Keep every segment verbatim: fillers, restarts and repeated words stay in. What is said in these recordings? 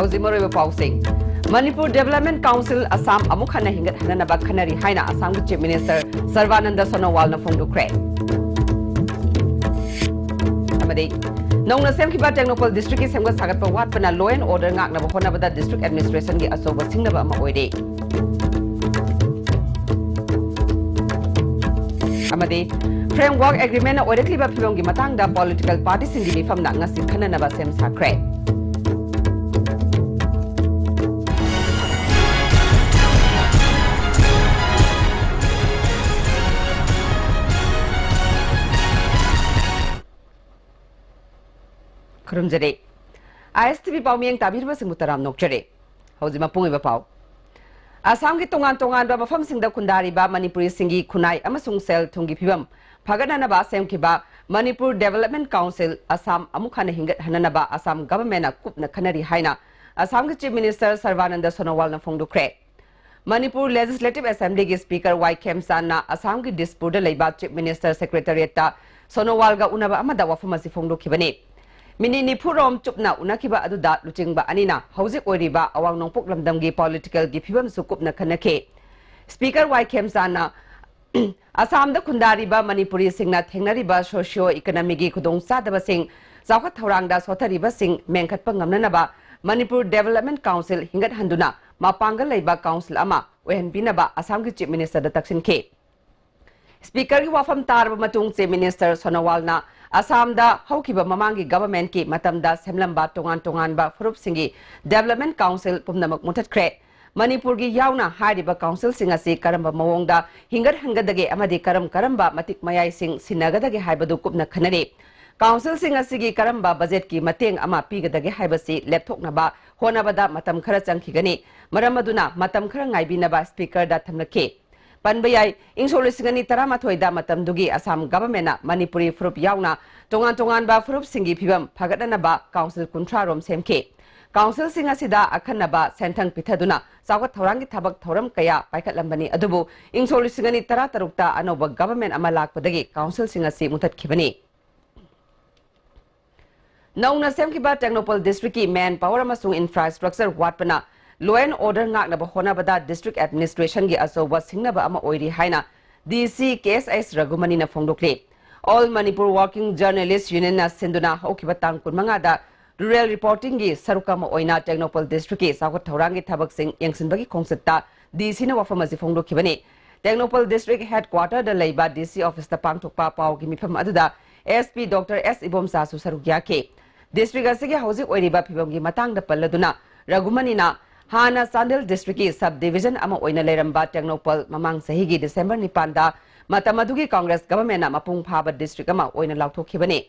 ꯍꯧꯖꯤꯛ ꯃꯔꯨꯑꯣꯏꯕ ꯄꯥꯎꯁꯤꯡ꯫ ꯃꯅꯤꯄꯨꯔ ꯗꯦꯕꯂꯞꯃꯦꯟ ꯀꯥꯎꯟꯁꯤꯜ ꯑꯁꯥꯝ ꯑꯃꯨꯛ ꯍꯟꯅ ꯍꯤꯡꯒꯠꯍꯟꯅꯅꯕ ꯈꯟꯅꯔꯤ ꯍꯥꯏꯅ ꯑꯁꯥꯝꯒꯤ ꯆꯤꯐ ꯃꯤꯅꯤꯁꯇꯔ ꯁꯔꯕꯥꯅꯟꯗ ꯁꯣꯅꯣꯋꯥꯜꯅ ꯐꯣꯡꯗꯣꯛꯈ꯭ꯔꯦ꯫ ꯑꯃꯗꯤ ꯅꯧꯅ ꯁꯦꯝꯈꯤꯕ ꯇꯦꯡꯅꯧꯄꯜ ꯗꯤꯁꯇ꯭ꯔꯤꯛꯀꯤ ꯁꯦꯝꯒꯠ ꯁꯥꯒꯠꯄ ꯋꯥꯠꯄꯅ law and order ꯉꯥꯛꯅꯕ ꯍꯣꯠꯅꯕꯗ ꯗꯤꯁꯇ꯭ꯔꯤꯛ ꯑꯦꯗꯃꯤꯅꯤꯁꯇ꯭ꯔꯦꯁꯟꯒꯤ ꯑꯆꯧꯕ ꯁꯤꯡꯅꯕ ꯑꯃ ꯑꯣꯏꯔꯦ꯫ ꯑꯃꯗꯤ framework agreement ꯑꯣꯏꯔꯛꯂꯤꯕ ꯐꯤꯕꯝꯒꯤ ꯃꯇꯥꯡꯗ ꯄꯣꯂꯤꯇꯤꯀꯦꯜ ꯄꯥꯔꯇꯤꯁꯤꯡꯒꯤ ꯃꯤꯐꯝꯅ ꯉꯁꯤ ꯈꯟꯅꯅꯕ ꯁꯦꯝ ꯁꯥꯈ꯭ꯔꯦ꯫ ꯈꯨꯔꯨꯝꯖꯔꯤ꯫ ꯑꯥꯏ ꯑꯦꯁ ꯇꯤ ꯚꯤ ꯄꯥꯎꯃꯤꯌꯦꯡ ꯇꯥꯕꯤꯔꯤꯕꯁꯤꯡꯕꯨ ꯇꯔꯥꯝꯅ ꯑꯣꯛꯆꯔꯤ꯫ ꯍꯧꯖꯤꯛ ꯃꯄꯨꯡ ꯑꯣꯏꯕ ꯄꯥꯎ꯫ ꯑꯁꯥꯝꯒꯤ ꯇꯣꯉꯥꯟ ꯇꯣꯉꯥꯟꯕ ꯃꯐꯝꯁꯤꯡꯗ ꯈꯨꯟꯗꯥꯔꯤꯕ ꯃꯅꯤꯄꯨꯔꯤꯁꯤꯡꯒꯤ ꯈꯨꯟꯅꯥꯏ ꯑꯃꯁꯨꯡ ꯁꯦꯜ ꯊꯨꯝꯒꯤ ꯐꯤꯕꯝ ꯐꯒꯠꯅꯅꯕ ꯁꯦꯝꯈꯤꯕ ꯃꯅꯤꯄꯨꯔ ꯗꯦꯕꯂꯞꯃꯦꯟ ꯀꯥꯎꯟꯁꯤꯜ ꯑꯁꯥꯝ ꯑꯃꯨꯛ ꯍꯟꯅ ꯍꯤꯡꯒꯠꯍꯟꯅꯅꯕ ꯑꯁꯥꯝ ꯒꯚꯔꯟꯃꯦꯟꯠꯅ ꯀꯨꯞꯅ ꯈꯟꯅꯔꯤ ꯍꯥꯏꯅ ꯑꯁꯥꯝꯒꯤ ꯆꯤꯐ ꯃꯤꯅꯤꯁꯇꯔ ꯁꯔꯕꯥꯅꯟꯗ ꯁꯣꯅꯣꯋꯥꯜꯅ ꯐꯣꯡꯗꯣꯛꯈ꯭ꯔꯦ꯫ ꯃꯅꯤꯄꯨꯔ ꯂꯦꯖꯤꯁꯂꯦꯇꯤꯚ ꯑꯦꯁꯦꯝꯕ꯭ꯂꯤꯒꯤ ꯁ꯭ꯄꯤꯀꯔ ꯋꯥꯏ ꯈꯦꯝꯆꯥꯟꯅ ꯑꯁꯥꯝꯒꯤ ꯗꯤꯁꯄꯨꯔꯗ ꯂꯩꯕ ꯆꯤꯐ ꯃꯤꯅꯤꯁꯇꯔ ꯁꯦꯀ꯭ꯔꯦꯇꯔꯤꯌꯦꯠꯇ ꯁꯣꯅꯣꯋꯥꯜꯒ ꯎꯅꯕ ꯑꯃꯗ ꯋꯥꯐꯝ ꯑꯁꯤ ꯐꯣꯡꯗꯣꯛꯈꯤꯕꯅꯤ꯫ ꯃꯤꯅꯤꯠ ꯅꯤꯐꯨ ꯔꯣꯝ ꯆꯨꯞꯅ ꯎꯅꯈꯤꯕ ꯑꯗꯨꯗ ꯂꯨꯆꯤꯡꯕ ꯑꯅꯤꯅ ꯍꯧꯖꯤꯛ ꯑꯣꯏꯔꯤꯕ ꯑꯋꯥꯡ ꯅꯣꯡꯄꯣꯛ ꯂꯝꯗꯝꯒꯤ ꯄꯣꯂꯤꯇꯤꯀꯦꯜꯒꯤ ꯐꯤꯕꯝꯁꯨ ꯀꯨꯞꯅ ꯈꯟꯅꯈꯤ꯫ ꯁ꯭ꯄꯤꯀꯔ ꯋꯥꯏ ꯈꯦꯝꯆꯥꯟꯅ ꯑꯁꯥꯝꯗ ꯈꯨꯟꯗꯥꯔꯤꯕ ꯃꯅꯤꯄꯨꯔꯤꯁꯤꯡꯅ ꯊꯦꯡꯅꯔꯤꯕ ꯁꯣꯁꯤꯌꯣ ꯏꯀꯣꯅꯣꯃꯤꯒꯤ ꯈꯨꯗꯣꯡꯆꯥꯗꯕꯁꯤꯡ, ꯆꯥꯎꯈꯠ ꯊꯧꯔꯥꯡꯗ ꯁꯣꯊꯔꯤꯕꯁꯤꯡ ꯃꯦꯟꯈꯠꯄ ꯉꯝꯅꯅꯕ ꯃꯅꯤꯄꯨꯔ ꯗꯦꯕꯂꯞꯃꯦꯟ ꯀꯥꯎꯟꯁꯤꯜ ꯍꯤꯡꯒꯠꯍꯟꯗꯨꯅ ꯃꯄꯥꯡꯒꯜ ꯂꯩꯕ ꯀꯥꯎꯟꯁꯤꯜ ꯑꯃ ꯑꯣꯏꯍꯟꯕꯤꯅꯕ ꯑꯁꯥꯝꯒꯤ ꯆꯤꯐ ꯃꯤꯅꯤꯁꯇꯔꯗ ꯇꯛꯁꯤꯟꯈꯤ꯫ ꯁ꯭ꯄꯤꯀꯔꯒꯤ ꯋꯥꯐꯝ ꯇꯥꯔꯕ ꯃꯇꯨꯡ ꯆꯤꯐ ꯃꯤꯅꯤꯁꯇꯔ ꯁꯣꯅꯣꯋꯥꯜꯅ ꯑꯁꯥꯝꯗ ꯍꯧꯈꯤꯕ ꯃꯃꯥꯡꯒꯤ ꯒꯚꯔꯟꯃꯦꯟꯠꯀꯤ ꯃꯇꯝꯗ ꯁꯦꯝꯂꯝꯕ ꯇꯣꯉꯥꯟ ꯇꯣꯉꯥꯟꯕ ꯐꯨꯔꯨꯞꯁꯤꯡꯒꯤ ꯗꯦꯕꯂꯞꯃꯦꯟ ꯀꯥꯎꯟꯁꯤꯜ ꯄꯨꯝꯅꯃꯛ ꯃꯨꯊꯠꯈ꯭ꯔꯦ꯫ ꯃꯅꯤꯄꯨꯔꯒꯤ ꯌꯥꯎꯅ ꯍꯥꯏꯔꯤꯕ ꯀꯥꯎꯟꯁꯤꯜꯁꯤꯡ ꯑꯁꯤ ꯀꯔꯝꯕ ꯃꯑꯣꯡꯗ ꯍꯤꯡꯒꯠꯍꯟꯒꯗꯒꯦ ꯑꯃꯗꯤ ꯀꯔꯝ ꯀꯔꯝꯕ ꯃꯇꯤꯛ ꯃꯌꯥꯏꯁꯤꯡ ꯁꯤꯟꯅꯒꯗꯒꯦ ꯍꯥꯏꯕꯗꯨ ꯀꯨꯞꯅ ꯈꯟꯅꯔꯤ꯫ ꯀꯥꯎꯟꯁꯤꯜꯁꯤꯡ ꯑꯁꯤꯒꯤ ꯀꯔꯝꯕ ꯕꯖꯦꯠꯀꯤ ꯃꯇꯦꯡ ꯑꯃ ꯄꯤꯒꯗꯒꯦ ꯍꯥꯏꯕꯁꯤ ꯂꯦꯞꯊꯣꯛꯅꯕ ꯍꯣꯠꯅꯕꯗ ꯃꯇꯝ ꯈꯔ ꯆꯪꯈꯤꯒꯅꯤ꯫ ꯃꯔꯝ ꯑꯗꯨꯅ ꯃꯇꯝ ꯈꯔ ꯉꯥꯏꯕꯤꯅꯕ ꯁ꯭ꯄꯤꯀꯔꯗ ꯊꯝꯂꯛꯈꯤ꯫ ꯄꯟꯕ ꯌꯥꯏ, ꯏꯪ ꯁꯣꯛ ꯂꯤꯁꯤꯡ ꯑꯅꯤ ꯇꯔꯥꯃꯥꯊꯣꯏꯗ ꯃꯇꯝꯗꯨꯒꯤ ꯑꯁꯥꯝ ꯒꯚꯔꯟꯃꯦꯟꯠꯅ ꯃꯅꯤꯄꯨꯔꯤ ꯐꯨꯔꯨꯞ ꯌꯥꯎꯅ ꯇꯣꯉꯥꯟ ꯇꯣꯉꯥꯟꯕ ꯐꯨꯔꯨꯞꯁꯤꯡꯒꯤ ꯐꯤꯕꯝ ꯐꯒꯠꯅꯅꯕ ꯀꯥꯎꯟꯁꯤꯜ ꯀꯨꯟꯊ꯭ꯔꯥ ꯔꯣꯝ ꯁꯦꯝꯈꯤ꯫ ꯀꯥꯎꯟꯁꯤꯜꯁꯤꯡ ꯑꯁꯤꯗ ꯑꯈꯟꯅꯕ ꯁꯦꯟꯊꯪ ꯄꯤꯊꯗꯨꯅ ꯆꯥꯎꯈꯠ ꯊꯧꯔꯥꯡꯒꯤ ꯊꯕꯛ ꯊꯧꯔꯝ ꯀꯌꯥ ꯄꯥꯏꯈꯠꯂꯝꯕꯅꯤ, ꯑꯗꯨꯕꯨ ꯏꯪ ꯁꯣꯛ ꯂꯤꯁꯤꯡ ꯑꯅꯤ ꯇꯔꯥꯇꯔꯨꯛꯇ ꯑꯅꯧꯕ ꯒꯚꯔꯟꯃꯦꯟꯠ ꯑꯃ ꯂꯥꯛꯄꯗꯒꯤ ꯀꯥꯎꯟꯁꯤꯜꯁꯤꯡ ꯑꯁꯤ ꯃꯨꯊꯠꯈꯤꯕꯅꯤ꯫ ꯅꯧꯅ ꯁꯦꯝꯈꯤꯕ ꯇꯦꯡꯅꯧꯄꯜ ꯗꯤꯁꯇ꯭ꯔꯤꯛꯀꯤ ꯃꯦꯟ ꯄꯥꯋꯔ ꯑꯃꯁꯨꯡ ꯏꯟꯐ꯭ꯔꯥꯁ꯭ꯇ꯭ꯔꯛꯆꯔ ꯋꯥꯠꯄꯅ ꯂꯣ ꯑꯦꯟ ꯑꯣꯔꯗꯔ ꯉꯥꯛꯅꯕ ꯍꯣꯠꯅꯕꯗ ꯗꯤꯁꯇ꯭ꯔꯤꯛ ꯑꯦꯗꯃꯤꯅꯤꯁꯇ꯭ꯔꯦꯁꯟꯒꯤ ꯑꯆꯧꯕ ꯁꯤꯡꯅꯕ ꯑꯃ ꯑꯣꯏꯔꯤ ꯍꯥꯏꯅ ꯗꯤ ꯁꯤ ꯀꯦ ꯑꯦꯁ ꯑꯩꯆ ꯔꯘꯨꯃꯅꯤꯅ ꯐꯣꯡꯗꯣꯛꯂꯤ꯫ ꯑꯣꯜ ꯃꯅꯤꯄꯨꯔ ꯋꯥꯔꯀꯤꯡ ꯖꯔꯅꯦꯂꯤꯁ꯭ꯠ ꯌꯨꯅꯤꯌꯟꯅ ꯁꯤꯟꯗꯨꯅ ꯍꯧꯈꯤꯕ ꯇꯥꯡ ꯀꯨꯟꯃꯉꯥꯗ ꯔꯨꯔꯦꯜ ꯔꯤꯄꯣꯔꯇꯤꯡꯒꯤ ꯁꯔꯨꯛ ꯑꯃ ꯑꯣꯏꯅ ꯇꯦꯡꯅꯧꯄꯜ ꯗꯤꯁꯇ꯭ꯔꯤꯛꯀꯤ ꯆꯥꯎꯈꯠ ꯊꯧꯔꯥꯡꯒꯤ ꯊꯕꯛꯁꯤꯡ ꯌꯦꯡꯁꯤꯟꯕꯒꯤ ꯈꯣꯡꯆꯠꯇ ꯗꯤ ꯁꯤꯅ ꯋꯥꯐꯝ ꯑꯁꯤ ꯐꯣꯡꯗꯣꯛꯈꯤꯕꯅꯤ꯫ ꯇꯦꯡꯅꯧꯄꯜ ꯗꯤꯁꯇ꯭ꯔꯤꯛ ꯍꯦꯗꯀ꯭ꯋꯥꯇꯔꯗ ꯂꯩꯕ ꯗꯤ ꯁꯤ ꯑꯣꯐꯤꯁꯇ ꯄꯥꯡꯊꯣꯛꯄ ꯄꯥꯎꯒꯤ ꯃꯤꯐꯝ ꯑꯗꯨꯗ ꯑꯦꯁ ꯄꯤ ꯗꯣꯛꯇꯔ ꯑꯦꯁ ꯏꯕꯣꯝꯆꯥꯁꯨ ꯁꯔꯨꯛ ꯌꯥꯈꯤ꯫ ꯗꯤꯁꯇ꯭ꯔꯤꯛ ꯑꯁꯤꯒꯤ ꯍꯧꯖꯤꯛ ꯑꯣꯏꯔꯤꯕ ꯐꯤꯕꯝꯒꯤ ꯃꯇꯥꯡꯗ ꯄꯜꯂꯗꯨꯅ ꯔꯘꯨꯃꯅꯤꯅ ꯍꯥꯟꯅ ꯆꯥꯟꯗꯦꯜ ꯗꯤꯁꯇ꯭ꯔꯤꯛꯀꯤ ꯁꯕ ꯗꯤꯚꯤꯖꯟ ꯑꯃ ꯑꯣꯏꯅ ꯂꯩꯔꯝꯕ ꯇꯦꯡꯅꯧꯄꯜ ꯃꯃꯥꯡ ꯆꯍꯤꯒꯤ ꯗꯤꯁꯦꯝꯕꯔ ꯅꯤꯄꯥꯟꯗ ꯃꯇꯝ ꯑꯗꯨꯒꯤ ꯀꯪꯒ꯭ꯔꯦꯁ ꯒꯚꯔꯟꯃꯦꯟꯠꯅ ꯃꯄꯨꯡ ꯐꯥꯕ ꯗꯤꯁꯇ꯭ꯔꯤꯛ ꯑꯃ ꯑꯣꯏꯅ ꯂꯥꯎꯊꯣꯛꯈꯤꯕꯅꯤ꯫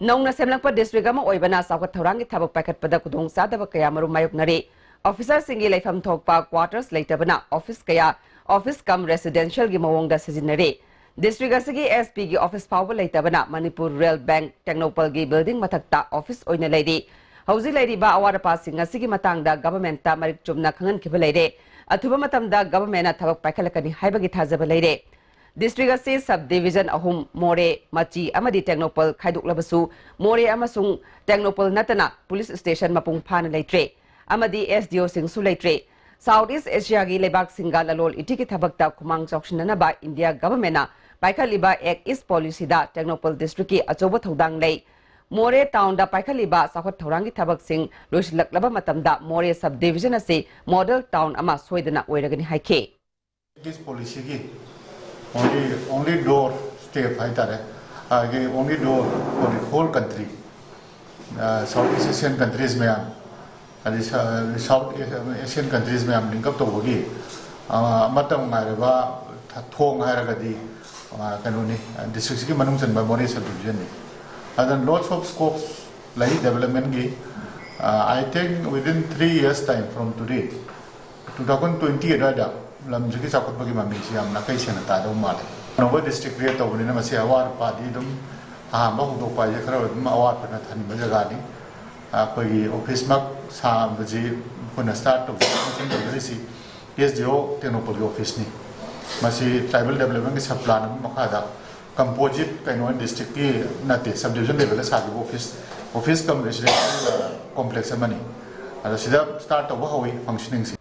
ꯅꯧꯅ ꯁꯦꯝꯂꯛꯄ ꯗꯤꯁꯇ꯭ꯔꯤꯛ ꯑꯃ ꯑꯣꯏꯕꯅ ꯆꯥꯎꯈꯠ ꯊꯧꯔꯥꯡꯒꯤ ꯊꯕꯛ ꯄꯥꯏꯈꯠꯄꯗ ꯈꯨꯗꯣꯡꯆꯥꯗꯕ ꯀꯌꯥ ꯃꯔꯨꯝ ꯃꯥꯌꯣꯛꯅꯔꯤ꯫ ꯑꯣꯐꯤꯁꯔꯁꯤꯡꯒꯤ ꯂꯩꯐꯝ ꯊꯣꯛꯄ ꯀ꯭ꯋꯥꯇꯔꯁ ꯂꯩꯇꯕꯅ ꯑꯣꯐꯤꯁ ꯀꯌꯥ ꯑꯣꯐꯤꯁ ꯀꯝ ꯔꯦꯁꯤꯗꯦꯟꯁꯤꯌꯦꯜꯒꯤ ꯃꯑꯣꯡꯗ ꯁꯤꯖꯤꯟꯅꯔꯤ꯫ ꯗꯤꯁꯇ꯭ꯔꯤꯛ ꯑꯁꯤꯒꯤ ꯑꯦꯁ ꯄꯤꯒꯤ ꯑꯣꯐꯤꯁ ꯐꯥꯎꯕ ꯂꯩꯇꯕꯅ ꯃꯅꯤꯄꯨꯔ ꯔꯨꯔꯦꯜ ꯕꯦꯡꯛ ꯇꯦꯡꯅꯧꯄꯜꯒꯤ ꯕꯤꯜꯗꯤꯡ ꯃꯊꯛꯇ ꯑꯣꯐꯤꯁ ꯑꯣꯏꯅ ꯂꯩꯔꯤ꯫ ꯍꯧꯖꯤꯛ ꯂꯩꯔꯤꯕ ꯑꯋꯥꯠ ꯑꯄꯥꯁꯤꯡ ꯑꯁꯤꯒꯤ ꯃꯇꯥꯡꯗ ꯒꯚꯔꯟꯃꯦꯟꯠꯇ ꯃꯔꯤꯛ ꯆꯨꯝꯅ ꯈꯪꯍꯟꯈꯤꯕ ꯂꯩꯔꯦ꯫ ꯑꯊꯨꯕ ꯃꯇꯝꯗ ꯒꯚꯔꯟꯃꯦꯟꯠꯅ ꯊꯕꯛ ꯄꯥꯏꯈꯠꯂꯛꯀꯅꯤ ꯍꯥꯏꯕꯒꯤ ꯊꯥꯖꯕ ꯂꯩꯔꯦ꯫ ꯗꯤꯁꯇ꯭ꯔꯤꯛ ꯑꯁꯤ ꯁꯕ ꯗꯤꯚꯤꯖꯟ ꯑꯍꯨꯝ, ꯃꯣꯔꯦ, ꯃꯆꯤ ꯑꯃꯗꯤ ꯇꯦꯡꯅꯧꯄꯜ ꯈꯥꯏꯗꯣꯛꯂꯕꯁꯨ, ꯃꯣꯔꯦ ꯑꯃꯁꯨꯡ ꯇꯦꯡꯅꯧꯄꯜ ꯅꯠꯇꯅ ꯄꯨꯂꯤꯁ ꯁ꯭ꯇꯦꯁꯟ ꯃꯄꯨꯡ ꯐꯥꯅ ꯂꯩꯇ꯭ꯔꯦ ꯑꯃꯗꯤ ꯑꯦꯁ ꯗꯤ ꯑꯣꯁꯤꯡꯁꯨ ꯂꯩꯇ꯭ꯔꯦ꯫ ꯁꯥꯎꯠ ꯏꯁ ꯑꯦꯁꯤꯌꯥꯒꯤ ꯂꯩꯕꯥꯛꯁꯤꯡꯒ ꯂꯂꯣꯟ ꯏꯇꯤꯛꯀꯤ ꯊꯕꯛꯇ ꯈꯨꯃꯥꯡ ꯆꯥꯎꯁꯤꯟꯅꯅꯕ ꯏꯟꯗꯤꯌꯥ ꯒꯚꯔꯟꯃꯦꯟꯠꯅ ꯄꯥꯏꯈꯠꯂꯤꯕ ꯑꯦꯛ ꯏꯁ ꯄꯣꯂꯤꯁꯤꯗ ꯇꯦꯡꯅꯧꯄꯜ ꯗꯤꯁꯇ꯭ꯔꯤꯛꯀꯤ ꯑꯆꯧꯕ ꯊꯧꯗꯥꯡ ꯂꯩ꯫ ꯃꯣꯔꯦ ꯇꯥꯎꯟꯗ ꯄꯥꯏꯈꯠꯂꯤꯕ ꯆꯥꯎꯈꯠ ꯊꯧꯔꯥꯡꯒꯤ ꯊꯕꯛꯁꯤꯡ ꯂꯣꯏꯁꯤꯜꯂꯛꯂꯕ ꯃꯇꯝꯗ ꯃꯣꯔꯦ ꯁꯕ ꯗꯤꯚꯤꯖꯟ ꯑꯁꯤ ꯃꯣꯗꯦꯜ ꯇꯥꯎꯟ ꯑꯃ ꯁꯣꯏꯗꯅ ꯑꯣꯏꯔꯒꯅꯤ ꯍꯥꯏꯈꯤ꯫ ꯄꯣꯂꯤꯁꯤꯒꯤ only only door step ꯍꯥꯏꯇꯥꯔꯦ, ꯑꯩꯒꯤ only door for the whole country, South East Asian countries ꯃꯌꯥꯝ, ꯑꯗꯩ South Asian countries ꯃꯌꯥꯝ link up ꯇꯧꯕꯒꯤ ꯑꯃꯠꯇ ꯉꯥꯏꯔꯕ ꯊꯣꯡ ꯍꯥꯏꯔꯒꯗꯤ ꯀꯩꯅꯣꯅꯤ, ꯗꯤꯁꯇ꯭ꯔꯤꯛꯁꯤꯒꯤ ꯃꯅꯨꯡ ꯆꯟꯕ ꯃꯣꯔꯦ ꯁꯕ ꯗꯤꯚꯤꯖꯟꯅꯤ꯫ ꯑꯗꯨꯅ lots of scopes ꯂꯩ developmentꯀꯤ꯫ I think within three years time from today, two thousand twenty ꯑꯗꯨꯋꯥꯏꯗ ꯂꯝꯁꯤꯒꯤ ꯆꯥꯎꯈꯠꯄꯒꯤ ꯃꯃꯤꯁꯤ ꯌꯥꯝ ꯅꯥꯀꯩ ꯁꯦꯡꯅ ꯇꯥꯗꯧ ꯃꯥꯜꯂꯦ꯫ ꯑꯅꯧꯕ ꯗꯤꯁꯇ꯭ꯔꯤꯛ ꯀ꯭ꯔꯤꯌꯦꯠ ꯇꯧꯕꯅꯤꯅ ꯃꯁꯤ ꯑꯋꯥꯠ ꯑꯄꯥꯗꯤ ꯑꯗꯨꯝ ꯑꯍꯥꯟꯕ ꯍꯧꯗꯣꯛꯄ ꯍꯥꯏꯁꯦ ꯈꯔ ꯑꯗꯨꯝ ꯑꯋꯥꯠꯄꯅ ꯊꯟꯕ ꯖꯒꯥꯅꯤ꯫ ꯑꯩꯈꯣꯏꯒꯤ ꯑꯣꯐꯤꯁꯃꯛ ꯁꯥꯕꯁꯤ ꯑꯩꯈꯣꯏꯅ ꯁ꯭ꯇꯥꯔꯠ ꯇꯧꯖꯔꯤꯁꯤ ꯑꯦꯁ ꯗꯤ ꯑꯣ ꯇꯦꯡꯅꯧꯄꯜꯒꯤ ꯑꯣꯐꯤꯁꯅꯤ꯫ ꯃꯁꯤ ꯇ꯭ꯔꯥꯏꯕꯦꯜ ꯗꯦꯕꯂꯞꯃꯦꯟꯒꯤ ꯁꯕ ꯄ꯭ꯂꯥꯟ ꯑꯃ ꯃꯈꯥꯗ Composite ꯀꯩꯅꯣ, ꯗꯤꯁꯇ꯭ꯔꯤꯛꯀꯤ ꯅꯠꯇꯦ, ꯁꯕ ꯗꯤꯕꯤꯖꯟ ꯂꯦꯚꯦꯜꯗ ꯁꯥꯈꯤꯕ ꯑꯣꯐꯤꯁ, ꯑꯣꯐꯤꯁ ꯀꯝ ꯔꯦꯁꯤꯗꯦꯟꯁꯤꯌꯦꯜ ꯀꯣꯝꯄ꯭ꯂꯦꯛꯁ ꯑꯃꯅꯤ꯫ ꯑꯗꯣ ꯁꯤꯗ ꯁ꯭ꯇꯥꯔꯠ ꯇꯧꯕ ꯍꯧꯋꯤ ꯐꯪꯁꯅꯤꯡꯁꯤ꯫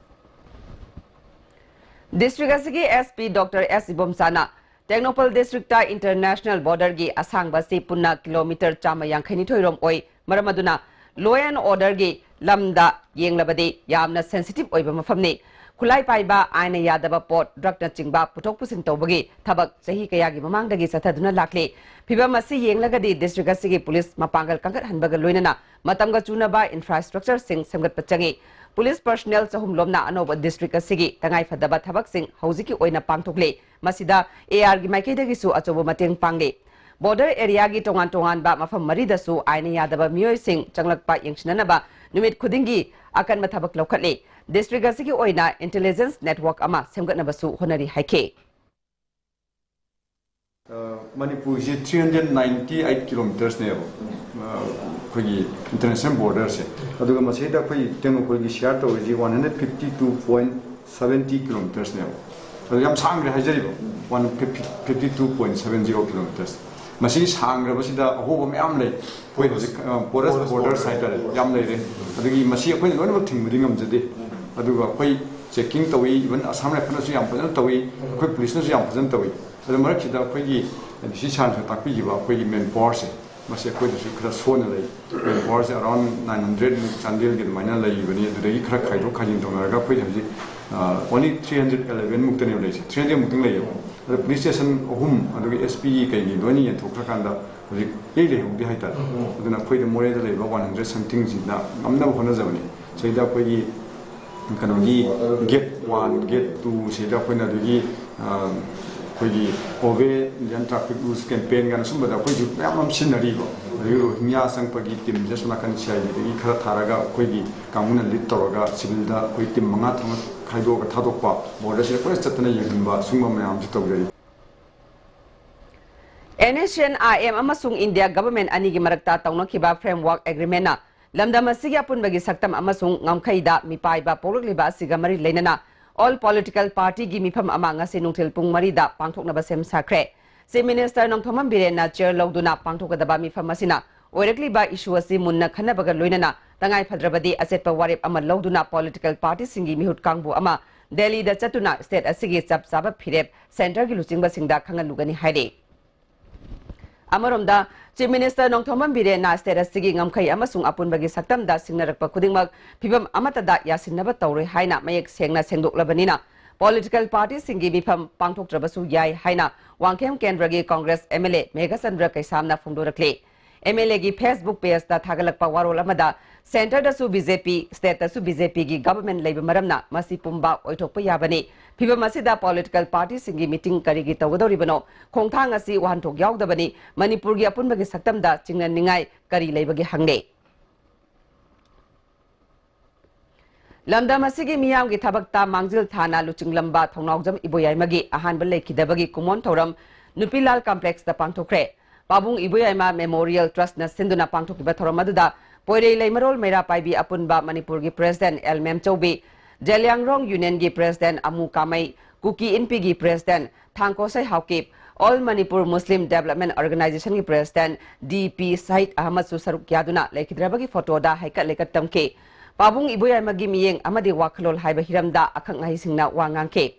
ꯗꯤꯁꯇ꯭ꯔꯤꯛ ꯑꯁꯤꯒꯤ ꯑꯦꯁ ꯄꯤ ꯗꯣꯛꯇꯔ ꯑꯦꯁ ꯏꯕꯣꯝꯆꯥꯅ ꯇꯦꯡꯅꯧꯄꯜ ꯗꯤꯁꯇ꯭ꯔꯤꯛꯇ ꯏꯟꯇꯔꯅꯦꯁꯅꯦꯜ ꯕꯣꯔꯗꯔꯒꯤ ꯑꯁꯥꯡꯕ ꯑꯁꯤ ꯄꯨꯟꯅ ꯀꯤꯂꯣꯃꯤꯇꯔ ꯆꯥꯝꯃ ꯌꯥꯡꯈꯩ ꯅꯤꯊꯣꯏ ꯔꯣꯝ ꯑꯣꯏ꯫ ꯃꯔꯝ ꯑꯗꯨꯅ law and orderꯒꯤ ꯂꯝꯗ ꯌꯦꯡꯂꯕꯗꯤ ꯌꯥꯝꯅ ꯁꯦꯟꯁꯤꯇꯤꯚ ꯑꯣꯏꯕ ꯃꯐꯝꯅꯤ꯫ ꯈꯨꯠꯂꯥꯏ ꯄꯥꯏꯕ, ꯑꯥꯏꯟꯅ ꯌꯥꯗꯕ ꯄꯣꯠ, ꯗ꯭ꯔꯒꯅꯆꯤꯡꯕ ꯄꯨꯊꯣꯛ ꯄꯨꯁꯤꯟ ꯇꯧꯕꯒꯤ ꯊꯕꯛ ꯆꯍꯤ ꯀꯌꯥꯒꯤ ꯃꯃꯥꯡꯗꯒꯤ ꯆꯠꯊꯗꯨꯅ ꯂꯥꯛꯂꯤ꯫ ꯐꯤꯚꯝ ꯑꯁꯤ ꯌꯦꯡꯂꯒꯗꯤ ꯗꯤꯁꯇ꯭ꯔꯤꯛ ꯑꯁꯤꯒꯤ ꯄꯨꯂꯤꯁ ꯃꯄꯥꯡꯒꯜ ꯀꯟꯈꯠꯍꯟꯕꯒ ꯂꯣꯏꯅꯅ ꯃꯇꯝꯒ ꯆꯨꯅꯕ ꯏꯟꯐ꯭ꯔꯥꯁ꯭ꯇ꯭ꯔꯛꯆꯔꯁꯤꯡ ꯁꯦꯝꯒꯠꯄ ꯆꯪꯏ꯫ ꯄꯨꯂꯤꯁ ꯄꯔꯁꯅꯦꯜ ꯆꯍꯨꯝ ꯂꯣꯝꯅ ꯑꯅꯧꯕ ꯗꯤꯁꯇ꯭ꯔꯤꯛ ꯑꯁꯤꯒꯤ ꯇꯉꯥꯏꯐꯗꯕ ꯊꯕꯛꯁꯤꯡ ꯍꯧꯖꯤꯛꯀꯤ ꯑꯣꯏꯅ ꯄꯥꯡꯊꯣꯛꯂꯤ꯫ ꯃꯁꯤꯗ ꯑꯦ ꯑꯥꯔꯒꯤ ꯃꯥꯏꯀꯩꯗꯒꯤꯁꯨ ꯑꯆꯧꯕ ꯃꯇꯦꯡ ꯄꯥꯡꯂꯤ꯫ ꯕꯣꯔꯗꯔ ꯑꯦꯔꯤꯌꯥꯒꯤ ꯇꯣꯉꯥꯟ ꯇꯣꯉꯥꯟꯕ ꯃꯐꯝ ꯃꯔꯤꯗꯁꯨ ꯑꯥꯏꯟꯅ ꯌꯥꯗꯕ ꯃꯤꯑꯣꯏꯁꯤꯡ ꯆꯪꯂꯛꯄ ꯌꯦꯡꯁꯤꯟꯅꯅꯕ ꯅꯨꯃꯤꯠ ꯈꯨꯗꯤꯡꯒꯤ ꯑꯀꯟꯕ ꯊꯕꯛ ꯂꯧꯈꯠꯂꯤ꯫ ꯗꯤꯁꯇ꯭ꯔꯤꯛ ꯑꯁꯤꯒꯤ ꯑꯣꯏꯅ ꯏꯟꯇꯦꯂꯤꯖꯦꯟꯁ ꯅꯦꯠꯋꯥꯔꯛ ꯑꯃ ꯁꯦꯝꯒꯠꯅꯕꯁꯨ ꯍꯣꯠꯅꯔꯤ ꯍꯥꯏꯈꯤ꯫ ꯑ, ꯃꯅꯤꯄꯨꯔꯁꯤ three hundred ninety eight kilometersꯅꯦꯕ, ꯑ, ꯑꯩꯈꯣꯏꯒꯤ ꯏꯟꯇꯔꯅꯦꯁꯅꯦꯜ ꯕꯣꯔꯗꯔꯁꯦ꯫ ꯑꯗꯨꯒ ꯃꯁꯤꯗ ꯑꯩꯈꯣꯏ ꯇꯦꯡꯅꯧꯄꯜꯒꯤ ꯁꯤꯌꯥꯔ ꯇꯧꯔꯤꯁꯤ one hundred fifty two point seventy kilometersꯅꯦꯕ꯫ ꯑꯗꯨ ꯌꯥꯝ ꯁꯥꯡꯈ꯭ꯔꯦ ꯍꯥꯏꯖꯔꯤꯕ, one fifty two point seven zero kilometers꯫ ꯃꯁꯤꯒꯤ ꯁꯥꯡꯈ꯭ꯔꯕꯁꯤꯗ ꯑꯍꯣꯕ ꯃꯌꯥꯝ ꯂꯩ꯫ ꯑꯩꯈꯣꯏ ꯍꯧꯖꯤꯛ, ꯑ, porous borders ꯍꯥꯏꯇꯥꯔꯦ, ꯌꯥꯝ ꯂꯩꯔꯦ꯫ ꯑꯗꯨꯒꯤ ꯃꯁꯤ ꯑꯩꯈꯣꯏꯅ ꯂꯣꯏꯅꯃꯛ ꯊꯤꯡꯕꯗꯤ ꯉꯝꯖꯗꯦ꯫ ꯑꯗꯨꯒ ꯑꯩꯈꯣꯏ ꯆꯦꯛꯀꯤꯡ ꯇꯧꯏ, ꯏꯚꯟ ꯑꯁꯥꯝ ꯔꯥꯏꯐꯜꯅꯁꯨ ꯌꯥꯝ ꯐꯖꯅ ꯇꯧꯏ, ꯑꯩꯈꯣꯏ ꯄꯨꯂꯤꯁꯅꯁꯨ ꯌꯥꯝ ꯐꯖꯅ ꯇꯧꯏ꯫ ꯑꯗꯨ ꯃꯔꯛꯁꯤꯗ ꯑꯩꯈꯣꯏꯒꯤ ꯗꯤ ꯁꯤ ꯁꯥꯔꯅꯁꯨ ꯇꯥꯛꯄꯤꯈꯤꯕ ꯑꯩꯈꯣꯏꯒꯤ ꯃꯦꯟ ꯄꯥꯋꯔꯁꯦ, ꯃꯁꯤ ꯑꯩꯈꯣꯏꯗꯁꯨ ꯈꯔ ꯁꯣꯟꯅ ꯂꯩ꯫ ꯃꯦꯟ ꯄꯥꯋꯔꯁꯦ around nine hundred ꯃꯨꯛ ꯆꯥꯟꯗꯦꯜꯒꯤ ꯑꯗꯨꯃꯥꯏꯅ ꯂꯩꯕꯅꯤ꯫ ꯑꯗꯨꯗꯒꯤ ꯈꯔ ꯈꯥꯏꯗꯣꯛ ꯈꯥꯏꯖꯤꯟ ꯇꯧꯅꯔꯒ ꯑꯩꯈꯣꯏ ꯍꯧꯖꯤꯛ, ꯑ, only three hundred eleven ꯃꯨꯛꯇꯅꯦꯕ ꯂꯩꯔꯤꯁꯦ, three hundred ꯃꯨꯛꯇꯪ ꯂꯩꯌꯦꯕ꯫ ꯑꯗꯣ ꯄꯨꯂꯤꯁ ꯁ꯭ꯇꯦꯁꯟ ꯑꯍꯨꯝ, ꯑꯗꯨꯒ ꯑꯦꯁ ꯄꯤꯒꯤ ꯀꯩꯒꯤ ꯂꯣꯏꯅ ꯌꯦꯟꯊꯣꯛꯈ꯭ꯔꯀꯥꯟꯗ ꯍꯧꯖꯤꯛ ꯏꯔꯩ ꯂꯩꯍꯧꯗꯦ ꯍꯥꯏꯇꯥꯔꯦ꯫ ꯑꯗꯨꯅ ꯑꯩꯈꯣꯏꯗ ꯃꯣꯔꯦꯗ ꯂꯩꯕ one hundred somethingꯁꯤꯅ ꯉꯝꯅꯕ ꯍꯣꯠꯅꯖꯕꯅꯤ꯫ ꯁꯤꯗ ꯑꯩꯈꯣꯏꯒꯤ ꯀꯩꯅꯣꯒꯤ gate one, gate two ꯁꯤꯗ ꯑꯩꯈꯣꯏꯅ ꯑꯗꯨꯒꯤ, ꯑ, ꯑꯩꯈꯣꯏꯒꯤ OVE, Indian Traffic Rules Campaign ꯀꯥꯏꯅ ꯁꯨꯝꯕꯗ ꯑꯩꯈꯣꯏꯁꯨ ꯃꯌꯥꯝ ꯑꯃ ꯁꯤꯖꯤꯟꯅꯔꯤꯕ꯫ ꯑꯗꯒꯤ ꯔꯣꯍꯤꯡꯒ꯭ꯌꯥ ꯆꯪꯉꯛꯄꯒꯤ ꯇꯤꯝꯁꯦ ꯑꯁꯣꯝ ꯅꯥꯀꯟ ꯁꯤ ꯑꯥꯏ ꯗꯤꯗꯒꯤ ꯈꯔ ꯊꯥꯔꯒ ꯑꯩꯈꯣꯏꯒꯤ ꯀꯥꯡꯕꯨꯅ ꯂꯤꯗ ꯇꯧꯔꯒ ꯁꯤꯚꯤꯜꯗ ꯑꯩꯈꯣꯏ ꯇꯤꯝ ꯃꯉꯥ ꯊꯣꯛꯅ ꯈꯥꯏꯗꯣꯛꯑꯒ ꯊꯥꯗꯣꯛꯄ, ꯕꯣꯔꯗꯔꯁꯤꯗ ꯀꯣꯏꯆꯠ ꯆꯠꯇꯅ ꯌꯦꯡꯍꯟꯕ, ꯁꯤꯒꯨꯝꯕ ꯃꯌꯥꯝꯁꯨ ꯇꯧꯖꯔꯤ꯫ NSCN-IM ꯑꯃꯁꯨꯡ ꯏꯟꯗꯤꯌꯥ ꯒꯚꯔꯟꯃꯦꯟꯠ ꯑꯅꯤꯒꯤ ꯃꯔꯛꯇ ꯇꯧꯅꯈꯤꯕ ꯐ꯭ꯔꯦꯝꯋꯥꯔꯛ ꯑꯦꯒ꯭ꯔꯤꯃꯦꯟꯠꯅ ꯂꯝꯗꯝ ꯑꯁꯤꯒꯤ ꯑꯄꯨꯟꯕꯒꯤ ꯁꯛꯇꯝ ꯑꯃꯁꯨꯡ ꯉꯝꯈꯩꯗ ꯃꯤꯄꯥꯏꯕ ꯄꯣꯛꯂꯛꯂꯤꯕ ꯑꯁꯤꯒ ꯃꯔꯤ ꯂꯩꯅꯅ ꯑꯣꯜ ꯄꯣꯂꯤꯇꯤꯀꯦꯜ ꯄꯥꯔꯇꯤꯒꯤ ꯃꯤꯐꯝ ꯑꯃ ꯉꯁꯤ ꯅꯨꯡꯊꯤꯜ ꯄꯨꯡ ꯃꯔꯤꯗ ꯄꯥꯡꯊꯣꯛꯅꯕ ꯁꯦꯝ ꯁꯥꯈ꯭ꯔꯦ꯫ Chief Minister ꯅꯣꯡꯊꯣꯝꯕꯝ ꯕꯤꯔꯦꯟꯅ chair ꯂꯧꯗꯨꯅ ꯄꯥꯡꯊꯣꯛꯀꯗꯕ ꯃꯤꯐꯝ ꯑꯁꯤꯅ ꯑꯣꯏꯔꯛꯂꯤꯕ issue ꯑꯁꯤ ꯃꯨꯟꯅ ꯈꯟꯅꯕꯒ ꯂꯣꯏꯅꯅ ꯇꯉꯥꯏ ꯐꯗ꯭ꯔꯕꯗꯤ ꯑꯆꯦꯠꯄ ꯋꯥꯔꯦꯞ ꯑꯃ ꯂꯧꯗꯨꯅ political party ꯁꯤꯡꯒꯤ ꯃꯤꯍꯨꯠ ꯀꯥꯡꯕꯨ ꯑꯃ ꯗꯦꯜꯂꯤꯗ ꯆꯠꯇꯨꯅ state ꯑꯁꯤꯒꯤ ꯆꯞ ꯆꯥꯕ ꯐꯤꯔꯦꯞ centre ꯒꯤ ꯂꯨꯆꯤꯡꯕꯁꯤꯡꯗ ꯈꯪꯍꯜꯂꯨꯒꯅꯤ ꯍꯥꯏꯔꯤ꯫ ꯑꯃꯔꯣꯝꯗ, Chief Minister ꯅꯣꯡꯊꯣꯝꯕꯝ ꯕꯤꯔꯦꯟꯅ state ꯑꯁꯤꯒꯤ ꯉꯝꯈꯩ ꯑꯃꯁꯨꯡ ꯑꯄꯨꯟꯕꯒꯤ ꯁꯛꯇꯝꯗ ꯁꯤꯡꯅꯔꯛꯄ ꯈꯨꯗꯤꯡꯃꯛ ꯐꯤꯚꯝ ꯑꯃꯠꯇꯗ ꯌꯥꯁꯤꯟꯅꯕ ꯇꯧꯔꯣꯏ ꯍꯥꯏꯅ ꯃꯌꯦꯛ ꯁꯦꯡꯅ ꯁꯦꯡꯗꯣꯛꯂꯕꯅꯤꯅ, political party ꯁꯤꯡꯒꯤ ꯃꯤꯐꯝ ꯄꯥꯡꯊꯣꯛꯇ꯭ꯔꯕꯁꯨ ꯌꯥꯏ ꯍꯥꯏꯅ ꯋꯥꯡꯈꯦꯝ ꯀꯦꯟꯗ꯭ꯔꯒꯤ Congress M L A Meghachandra ꯀꯩꯁꯥꯝꯅ ꯐꯣꯡꯗꯣꯔꯛꯂꯤ꯫ M L A ꯒꯤ Facebook page ꯇ ꯊꯥꯒꯠꯂꯛꯄ ꯋꯥꯔꯣꯜ ꯑꯃꯗ, centre ꯗꯁꯨ B J P, state ꯇꯁꯨ B J P ꯒꯤ government ꯂꯩꯕ ꯃꯔꯝꯅ ꯃꯁꯤ ꯄꯨꯝꯕ ꯑꯣꯏꯊꯣꯛꯄ ꯌꯥꯕꯅꯤ꯫ ꯐꯤꯚꯝ ꯑꯁꯤꯗ political party ꯁꯤꯡꯒꯤ meeting ꯀꯔꯤꯒꯤ ꯇꯧꯒꯗꯧꯔꯤꯕꯅꯣ? ꯈꯣꯡꯊꯥꯡ ꯑꯁꯤ ꯋꯥꯍꯟꯊꯣꯛ ꯌꯥꯎꯗꯕꯅꯤ꯫ ꯃꯅꯤꯄꯨꯔꯒꯤ ꯑꯄꯨꯟꯕꯒꯤ ꯁꯛꯇꯝꯗ ꯆꯤꯡꯅꯅꯤꯡꯉꯥꯏ ꯀꯔꯤ ꯂꯩꯕꯒꯦ ꯍꯪꯂꯦ꯫ ꯂꯝꯗꯝ ꯑꯁꯤꯒꯤ ꯃꯤꯌꯥꯝꯒꯤ ꯊꯕꯛꯇ ꯃꯥꯡꯖꯤꯜ ꯊꯥꯅ ꯂꯨꯆꯤꯡꯂꯝꯕ ꯊꯧꯅꯥꯎꯖꯝ ꯏꯕꯣꯌꯥꯏꯃꯒꯤ ꯑꯍꯥꯟꯕ ꯂꯩꯈꯤꯗꯕꯒꯤ ꯀꯨꯃꯣꯟ ꯊꯧꯔꯝ ꯅꯨꯄꯤꯂꯥꯜ complex ꯇ ꯄꯥꯡꯊꯣꯛꯈ꯭ꯔꯦ꯫ ꯄꯥꯕꯨꯡ ꯏꯕꯣꯌꯥꯏꯃ Memorial Trust ꯅ ꯁꯤꯟꯗꯨꯅ ꯄꯥꯡꯊꯣꯛꯈꯤꯕ ꯊꯧꯔꯝ ꯑꯗꯨꯗ ꯄꯣꯏꯔꯩ ꯂꯩꯃꯔꯣꯜ ꯃꯩꯔꯥ ꯄꯥꯏꯕꯤ ꯑꯄꯨꯟꯕ ꯃꯅꯤꯄꯨꯔꯒꯤ President ꯑꯦꯜ ꯃꯦꯝꯆꯧꯕꯤ, ꯖꯦꯂꯤꯌꯥꯡꯔꯣꯡ Union ꯒꯤ President ꯑꯃꯨ ꯀꯥꯃꯩ, ꯀꯨꯀꯤ ꯏꯟꯄꯤꯒꯤ President ꯊꯥꯡꯀꯣꯁꯩ Haokip, All Manipur Muslim Development Organisation ꯒꯤ President ꯗꯤ ꯄꯤ ꯁꯍꯤꯗ ꯑꯍꯃꯗꯁꯨ ꯁꯔꯨꯛ ꯌꯥꯗꯨꯅ ꯂꯩꯈꯤꯗ꯭ꯔꯕꯒꯤ photo ꯗ ꯍꯩꯀꯠ ꯂꯩꯀꯠ ꯇꯝꯈꯤ꯫ ꯄꯥꯕꯨꯡ ꯏꯕꯣꯌꯥꯏꯃꯒꯤ ꯃꯤꯠꯌꯦꯡ ꯑꯃꯗꯤ ꯋꯥꯈꯜꯂꯣꯟ ꯍꯥꯏꯕ ꯍꯤꯔꯝꯗ ꯑꯈꯪ ꯑꯍꯩꯁꯤꯡꯅ ꯋꯥ ꯉꯥꯡꯈꯤ꯫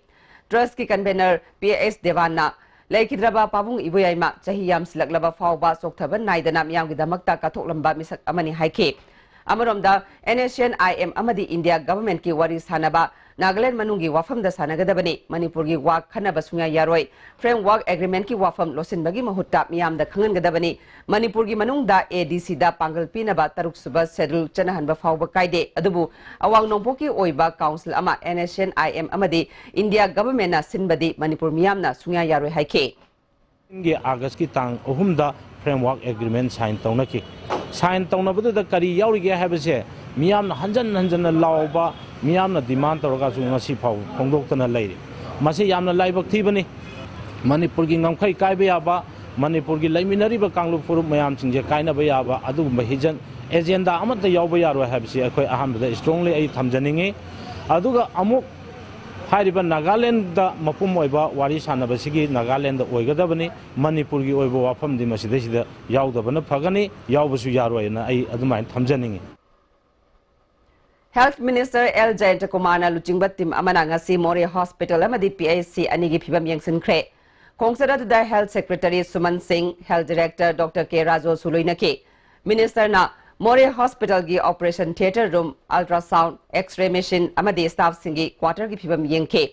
Trust ꯀꯤ convener ꯄꯤ ꯑꯦꯁ ꯗꯦꯋꯥꯟꯅ ꯂꯩꯈꯤꯗ꯭ꯔꯕ ꯄꯥꯕꯨꯡ ꯏꯕꯣꯌꯥꯏꯃ ꯆꯍꯤ ꯌꯥꯝꯁꯤꯜꯂꯛꯂꯕ ꯐꯥꯎꯕ ꯆꯣꯛꯊꯕ ꯅꯥꯏꯗꯅ ꯃꯤꯌꯥꯝꯒꯤꯗꯃꯛꯇ ꯀꯠꯊꯣꯛꯂꯝꯕ ꯃꯤꯁꯛ ꯑꯃꯅꯤ ꯍꯥꯏꯈꯤ꯫ ꯑꯃꯔꯣꯝꯗ, N S C N I M ꯑꯃꯗꯤ India government ꯀꯤ ꯋꯥꯔꯤ ꯁꯥꯅꯕ ꯅꯥꯒꯥꯂꯦꯟꯗ ꯃꯅꯨꯡꯒꯤ ꯋꯥꯐꯝꯗ ꯁꯥꯟꯅꯒꯗꯕꯅꯤ꯫ ꯃꯅꯤꯄꯨꯔꯒꯤ ꯋꯥ ꯈꯟꯅꯕ ꯁꯨꯡꯌꯥ ꯌꯥꯔꯣꯏ꯫ Framework Agreement ꯀꯤ ꯋꯥꯐꯝ ꯂꯣꯠꯁꯤꯟꯕꯒꯤ ꯃꯍꯨꯠꯇ ꯃꯤꯌꯥꯝꯗ ꯈꯪꯍꯟꯒꯗꯕꯅꯤ꯫ ꯃꯅꯤꯄꯨꯔꯒꯤ ꯃꯅꯨꯡꯗ A D C ꯗ ꯄꯥꯡꯒꯜ ꯄꯤꯅꯕ ꯇꯔꯨꯛ ꯁꯨꯕ schedule ꯆꯠꯅꯍꯟꯕ ꯐꯥꯎꯕ ꯀꯥꯏꯗꯦ, ꯑꯗꯨꯕꯨ ꯑꯋꯥꯡ ꯅꯣꯡꯄꯣꯛꯀꯤ ꯑꯣꯏꯕ council ꯑꯃ N S C N I M ꯑꯃꯗꯤ India government ꯅ ꯁꯤꯟꯕꯗꯤ ꯃꯅꯤꯄꯨꯔ ꯃꯤꯌꯥꯝꯅ ꯁꯨꯡꯌꯥ ꯌꯥꯔꯣꯏ ꯍꯥꯏꯈꯤ꯫ ꯒꯤ August ꯀꯤ ꯇꯥꯡ ꯑꯍꯨꯝꯗ framework agreement sign ꯇꯧꯅꯈꯤ꯫ Sign ꯇꯧꯅꯕꯗꯨꯗ ꯀꯔꯤ ꯌꯥꯎꯔꯤꯒꯦ ꯍꯥꯏꯕꯁꯦ ꯃꯤꯌꯥꯝꯅ ꯍꯟꯖꯟ ꯍꯟꯖꯟꯅ ꯂꯥꯎꯕ, ꯃꯤꯌꯥꯝꯅ demand ꯇꯧꯔꯒꯁꯨ ꯉꯁꯤ ꯐꯥꯎ ꯐꯣꯡꯗꯣꯛꯇꯅ ꯂꯩꯔꯤ꯫ ꯃꯁꯤ ꯌꯥꯝꯅ ꯂꯥꯏꯕꯛ ꯊꯤꯕꯅꯤ꯫ ꯃꯅꯤꯄꯨꯔꯒꯤ ꯉꯝꯈꯩ ꯀꯥꯏꯕ ꯌꯥꯕ, ꯃꯅꯤꯄꯨꯔꯒꯤ ꯂꯩꯃꯤꯟꯅꯔꯤꯕ ꯀꯥꯡꯂꯨꯞ ꯐꯨꯔꯨꯞ ꯃꯌꯥꯝꯁꯤꯡꯁꯦ ꯀꯥꯏꯅꯕ ꯌꯥꯕ ꯑꯗꯨꯒꯨꯝꯕ ꯍꯤꯖꯟ agenda ꯑꯃꯠꯇ ꯌꯥꯎꯕ ꯌꯥꯔꯣꯏ ꯍꯥꯏꯕꯁꯤ ꯑꯩꯈꯣꯏ ꯑꯍꯥꯟꯕꯗ strongly ꯑꯩ ꯊꯝꯖꯅꯤꯡꯉꯤ꯫ ꯑꯗꯨꯒ ꯑꯃꯨꯛ ꯍꯥꯏꯔꯤꯕ ꯅꯥꯒꯥꯂꯦꯟꯗ ꯃꯄꯨꯝ ꯑꯣꯏꯕ ꯋꯥꯔꯤ ꯁꯥꯟꯅꯕꯁꯤꯒꯤ ꯅꯥꯒꯥꯂꯦꯟꯗ ꯑꯣꯏꯒꯗꯕꯅꯤ꯫ ꯃꯅꯤꯄꯨꯔꯒꯤ ꯑꯣꯏꯕ ꯋꯥꯐꯝꯗꯤ ꯃꯁꯤꯗꯩꯁꯤꯗ ꯌꯥꯎꯗꯕꯅ ꯐꯒꯅꯤ, ꯌꯥꯎꯕꯁꯨ ꯌꯥꯔꯣꯏꯅ ꯑꯩ ꯑꯗꯨꯃꯥꯏꯅ ꯊꯝꯖꯅꯤꯡꯉꯤ꯫ Health Minister ꯑꯦꯜ ꯖꯌꯟꯇꯀꯨꯃꯥꯔꯅ ꯂꯨꯆꯤꯡꯕ ꯇꯤꯝ ꯑꯃꯅ ꯉꯁꯤ ꯃꯣꯔꯦ ꯍꯣꯁꯄꯤꯇꯥꯜ ꯑꯃꯗꯤ ꯄꯤ ꯑꯩꯆ ꯁꯤ ꯑꯅꯤꯒꯤ ꯐꯤꯕꯝ ꯌꯦꯡꯁꯤꯟꯈ꯭ꯔꯦ꯫ ꯈꯣꯡꯆꯠ ꯑꯗꯨꯗ Health Secretary ꯁꯨꯃꯟ ꯁꯤꯡ, Health Director ꯗꯣꯛꯇꯔ ꯀꯦ ꯔꯥꯖꯨꯁꯨ ꯂꯣꯏꯅꯈꯤ꯫ ꯃꯤꯅꯤꯁꯇꯔꯅ ꯃꯣꯔꯦ ꯍꯣꯁꯄꯤꯇꯥꯜꯒꯤ operation theatre room, ultrasound, X-ray machine ꯑꯃꯗꯤ staff ꯁꯤꯡꯒꯤ quarter ꯒꯤ ꯐꯤꯕꯝ ꯌꯦꯡꯈꯤ꯫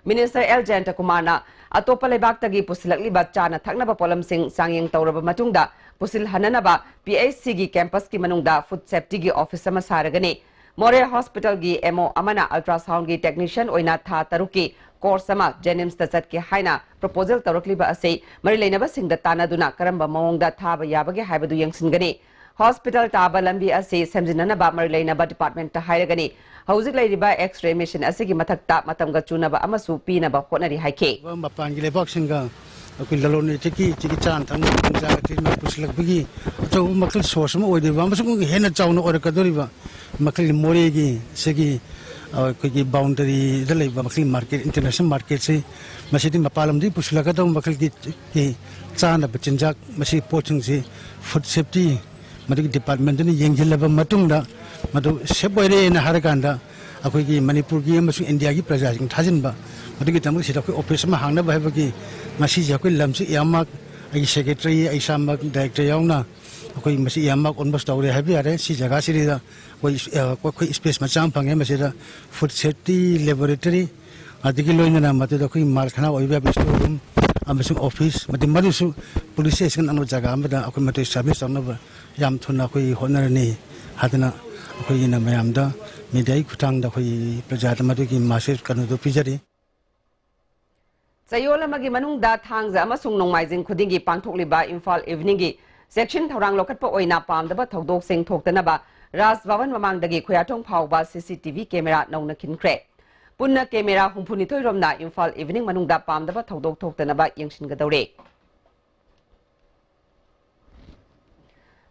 ꯃꯤꯅꯤꯁꯇꯔ ꯑꯦꯜ ꯖꯌꯟꯇꯀꯨꯃꯥꯔꯅ ꯑꯇꯣꯞꯄ ꯂꯩꯕꯥꯛꯇꯒꯤ ꯄꯨꯁꯤꯜꯂꯛꯂꯤꯕ ꯆꯥꯅ ꯊꯛꯅꯕ ꯄꯣꯠꯂꯝꯁꯤꯡ ꯆꯥꯡꯌꯦꯡ ꯇꯧꯔꯕ ꯃꯇꯨꯡꯗ ꯄꯨꯁꯤꯜꯍꯟꯅꯅꯕ ꯄꯤ ꯑꯩꯆ ꯁꯤꯒꯤ campus ꯀꯤ ꯃꯅꯨꯡꯗ food safety ꯒꯤ office ꯑꯃ ꯁꯥꯔꯒꯅꯤ꯫ ꯃꯣꯔꯦ ꯍꯣꯁꯄꯤꯇꯥꯜꯒꯤ ꯑꯦꯝ ꯑꯣ ꯑꯃꯅ ultrasound ꯒꯤ technician ꯑꯣꯏꯅ ꯊꯥ ꯇꯔꯨꯛꯀꯤ course ꯑꯃ JNIMS ꯇ ꯆꯠꯀꯦ ꯍꯥꯏꯅ proposal ꯇꯧꯔꯛꯂꯤꯕ ꯑꯁꯤ ꯃꯔꯤ ꯂꯩꯅꯕꯁꯤꯡꯗ ꯇꯥꯟꯅꯗꯨꯅ ꯀꯔꯝꯕ ꯃꯑꯣꯡꯗ ꯊꯥꯕ ꯌꯥꯕꯒꯦ ꯍꯥꯏꯕꯗꯨ ꯌꯦꯡꯁꯤꯟꯒꯅꯤ꯫ ꯍꯣꯁꯄꯤꯇꯥꯜ ꯇꯥꯕ ꯂꯝꯕꯤ ꯑꯁꯤ ꯁꯦꯝꯖꯤꯟꯅꯅꯕ ꯃꯔꯤ ꯂꯩꯅꯕ department ꯇ ꯍꯥꯏꯔꯒꯅꯤ꯫ ꯍꯧꯖꯤꯛ ꯂꯩꯔꯤꯕ X-ray machine ꯑꯁꯤꯒꯤ ꯃꯊꯛꯇ ꯃꯇꯝꯒ ꯆꯨꯅꯕ ꯑꯃꯁꯨ ꯄꯤꯅꯕ ꯍꯣꯠꯅꯔꯤ ꯍꯥꯏꯈꯤ꯫ ꯃꯄꯥꯟꯒꯤ ꯂꯩꯕꯥꯛꯁꯤꯡꯒ ꯑꯩꯈꯣꯏ ꯂꯂꯣꯟ ꯏꯇꯤꯛꯀꯤ ꯆꯤꯒꯤ ꯆꯥꯅ ꯊꯛꯅꯕ ꯈꯨꯗꯣꯡꯆꯥꯕ ꯄꯨꯁꯤꯜꯂꯛꯄꯒꯤ ꯑꯆꯧꯕ ꯃꯈꯜ source ꯑꯃ ꯑꯣꯏꯗꯣꯏꯕ ꯑꯃꯁꯨꯡ ꯍꯦꯟꯅ ꯆꯥꯎꯅ ꯑꯣꯏꯔꯛꯀꯗꯧꯔꯤꯕ ꯃꯈꯜꯒꯤ ꯃꯣꯔꯦꯒꯤ ꯁꯤꯒꯤ ꯑꯩꯈꯣꯏꯒꯤ boundary ꯗ ꯂꯩꯕ ꯃꯈꯜꯒꯤ market, international market ꯁꯤ ꯃꯁꯤꯗꯤ ꯃꯄꯥꯟ ꯂꯝꯗꯒꯤ ꯄꯨꯁꯤꯜꯂꯛꯀꯗꯧꯕ ꯃꯈꯜꯒꯤ ꯀꯤ ꯆꯥꯅꯕ ꯆꯤꯟꯖꯥꯛ ꯃꯁꯤ ꯄꯣꯠꯁꯤꯡꯁꯤ food safety ꯃꯗꯨꯒꯤ department ꯇꯨꯅ ꯌꯦꯡꯁꯤꯜꯂꯕ ꯃꯇꯨꯡꯗ ꯃꯗꯨ safe ꯑꯣꯏꯔꯦꯅ ꯍꯥꯏꯔꯀꯥꯟꯗ ꯑꯩꯈꯣꯏꯒꯤ ꯃꯅꯤꯄꯨꯔꯒꯤ ꯑꯃꯁꯨꯡ ꯏꯟꯗꯤꯌꯥꯒꯤ ꯄ꯭ꯔꯖꯥꯁꯤꯡ ꯊꯥꯖꯤꯟꯕ ꯃꯗꯨꯒꯤꯗꯃꯛ ꯁꯤꯗ ꯑꯩꯈꯣꯏ office ꯑꯃ ꯍꯥꯡꯅꯕ ꯍꯥꯏꯕꯒꯤ ꯉꯁꯤꯁꯦ ꯑꯩꯈꯣꯏ ꯂꯝꯁꯤ ꯏꯌꯥꯃꯛ ꯑꯩꯒꯤ secretary, ꯑꯩ ꯏꯁꯥꯃꯛ director ꯌꯥꯎꯅ ꯑꯩꯈꯣꯏ ꯃꯁꯤ ꯏꯌꯥꯃꯛ almost ꯇꯧꯔꯦ ꯍꯥꯏꯕ ꯌꯥꯔꯦ꯫ ꯁꯤ ꯖꯒꯥꯁꯤꯗ ꯑꯩꯈꯣꯏ ꯑꯩꯈꯣꯏ space ꯃꯆꯥ ꯑꯃ ꯐꯪꯉꯦ꯫ ꯃꯁꯤꯗ food safety laboratory ꯑꯗꯨꯒꯤ ꯂꯣꯏꯅꯅ ꯃꯗꯨꯗ ꯑꯩꯈꯣꯏ ꯃꯥꯜ ꯈꯅꯥ ꯑꯣꯏꯕ ꯌꯥꯕ store room ꯑꯃꯁꯨꯡ office ꯃꯗꯨ ꯃꯗꯨꯁꯨ police station ꯑꯅꯧꯕ ꯖꯒꯥ ꯑꯃꯗ ꯑꯩꯈꯣꯏ ꯃꯗꯨ establish ꯇꯧꯅꯕ ꯌꯥꯝ ꯊꯨꯅ ꯑꯩꯈꯣꯏ ꯍꯣꯠꯅꯔꯅꯤ ꯍꯥꯏꯗꯅ ꯑꯩꯈꯣꯏꯒꯤꯅ ꯃꯌꯥꯝꯗ media ꯒꯤ ꯈꯨꯠꯊꯥꯡꯗ ꯑꯩꯈꯣꯏ ꯄ꯭ꯔꯖꯥꯗ ꯃꯗꯨꯒꯤ message ꯀꯩꯅꯣꯗꯨ ꯄꯤꯖꯔꯤ꯫ ꯆꯌꯣꯜ ꯑꯃꯒꯤ ꯃꯅꯨꯡꯗ ꯊꯥꯡꯖ ꯑꯃꯁꯨꯡ ꯅꯣꯡꯃꯥꯏꯖꯤꯡ ꯈꯨꯗꯤꯡꯒꯤ ꯄꯥꯡꯊꯣꯛꯂꯤꯕ ꯏꯝꯐꯥꯜ ꯏꯚꯤꯅꯤꯡꯒꯤ ꯆꯦꯛꯁꯤꯟ ꯊꯧꯔꯥꯡ ꯂꯧꯈꯠꯄ ꯑꯣꯏꯅ ꯄꯥꯝꯗꯕ ꯊꯧꯗꯣꯛꯁꯤꯡ ꯊꯣꯛꯇꯅꯕ ꯔꯥꯖ ꯚꯕꯟ ꯃꯃꯥꯡꯗꯒꯤ ꯈꯨꯌꯥꯊꯣꯡ ꯐꯥꯎꯕ ꯁꯤ ꯁꯤ ꯇꯤ ꯚꯤ camera ꯅꯧꯅ ꯈꯤꯟꯈ꯭ꯔꯦ꯫ ꯄꯨꯟꯅ camera ꯍꯨꯝꯐꯨꯅꯤꯊꯣꯏ ꯔꯣꯝꯅ ꯏꯝꯐꯥꯜ ꯏꯚꯤꯅꯤꯡ ꯃꯅꯨꯡꯗ ꯄꯥꯝꯗꯕ ꯊꯧꯗꯣꯛ ꯊꯣꯛꯇꯅꯕ ꯌꯦꯡꯁꯤꯟꯒꯗꯧꯔꯦ꯫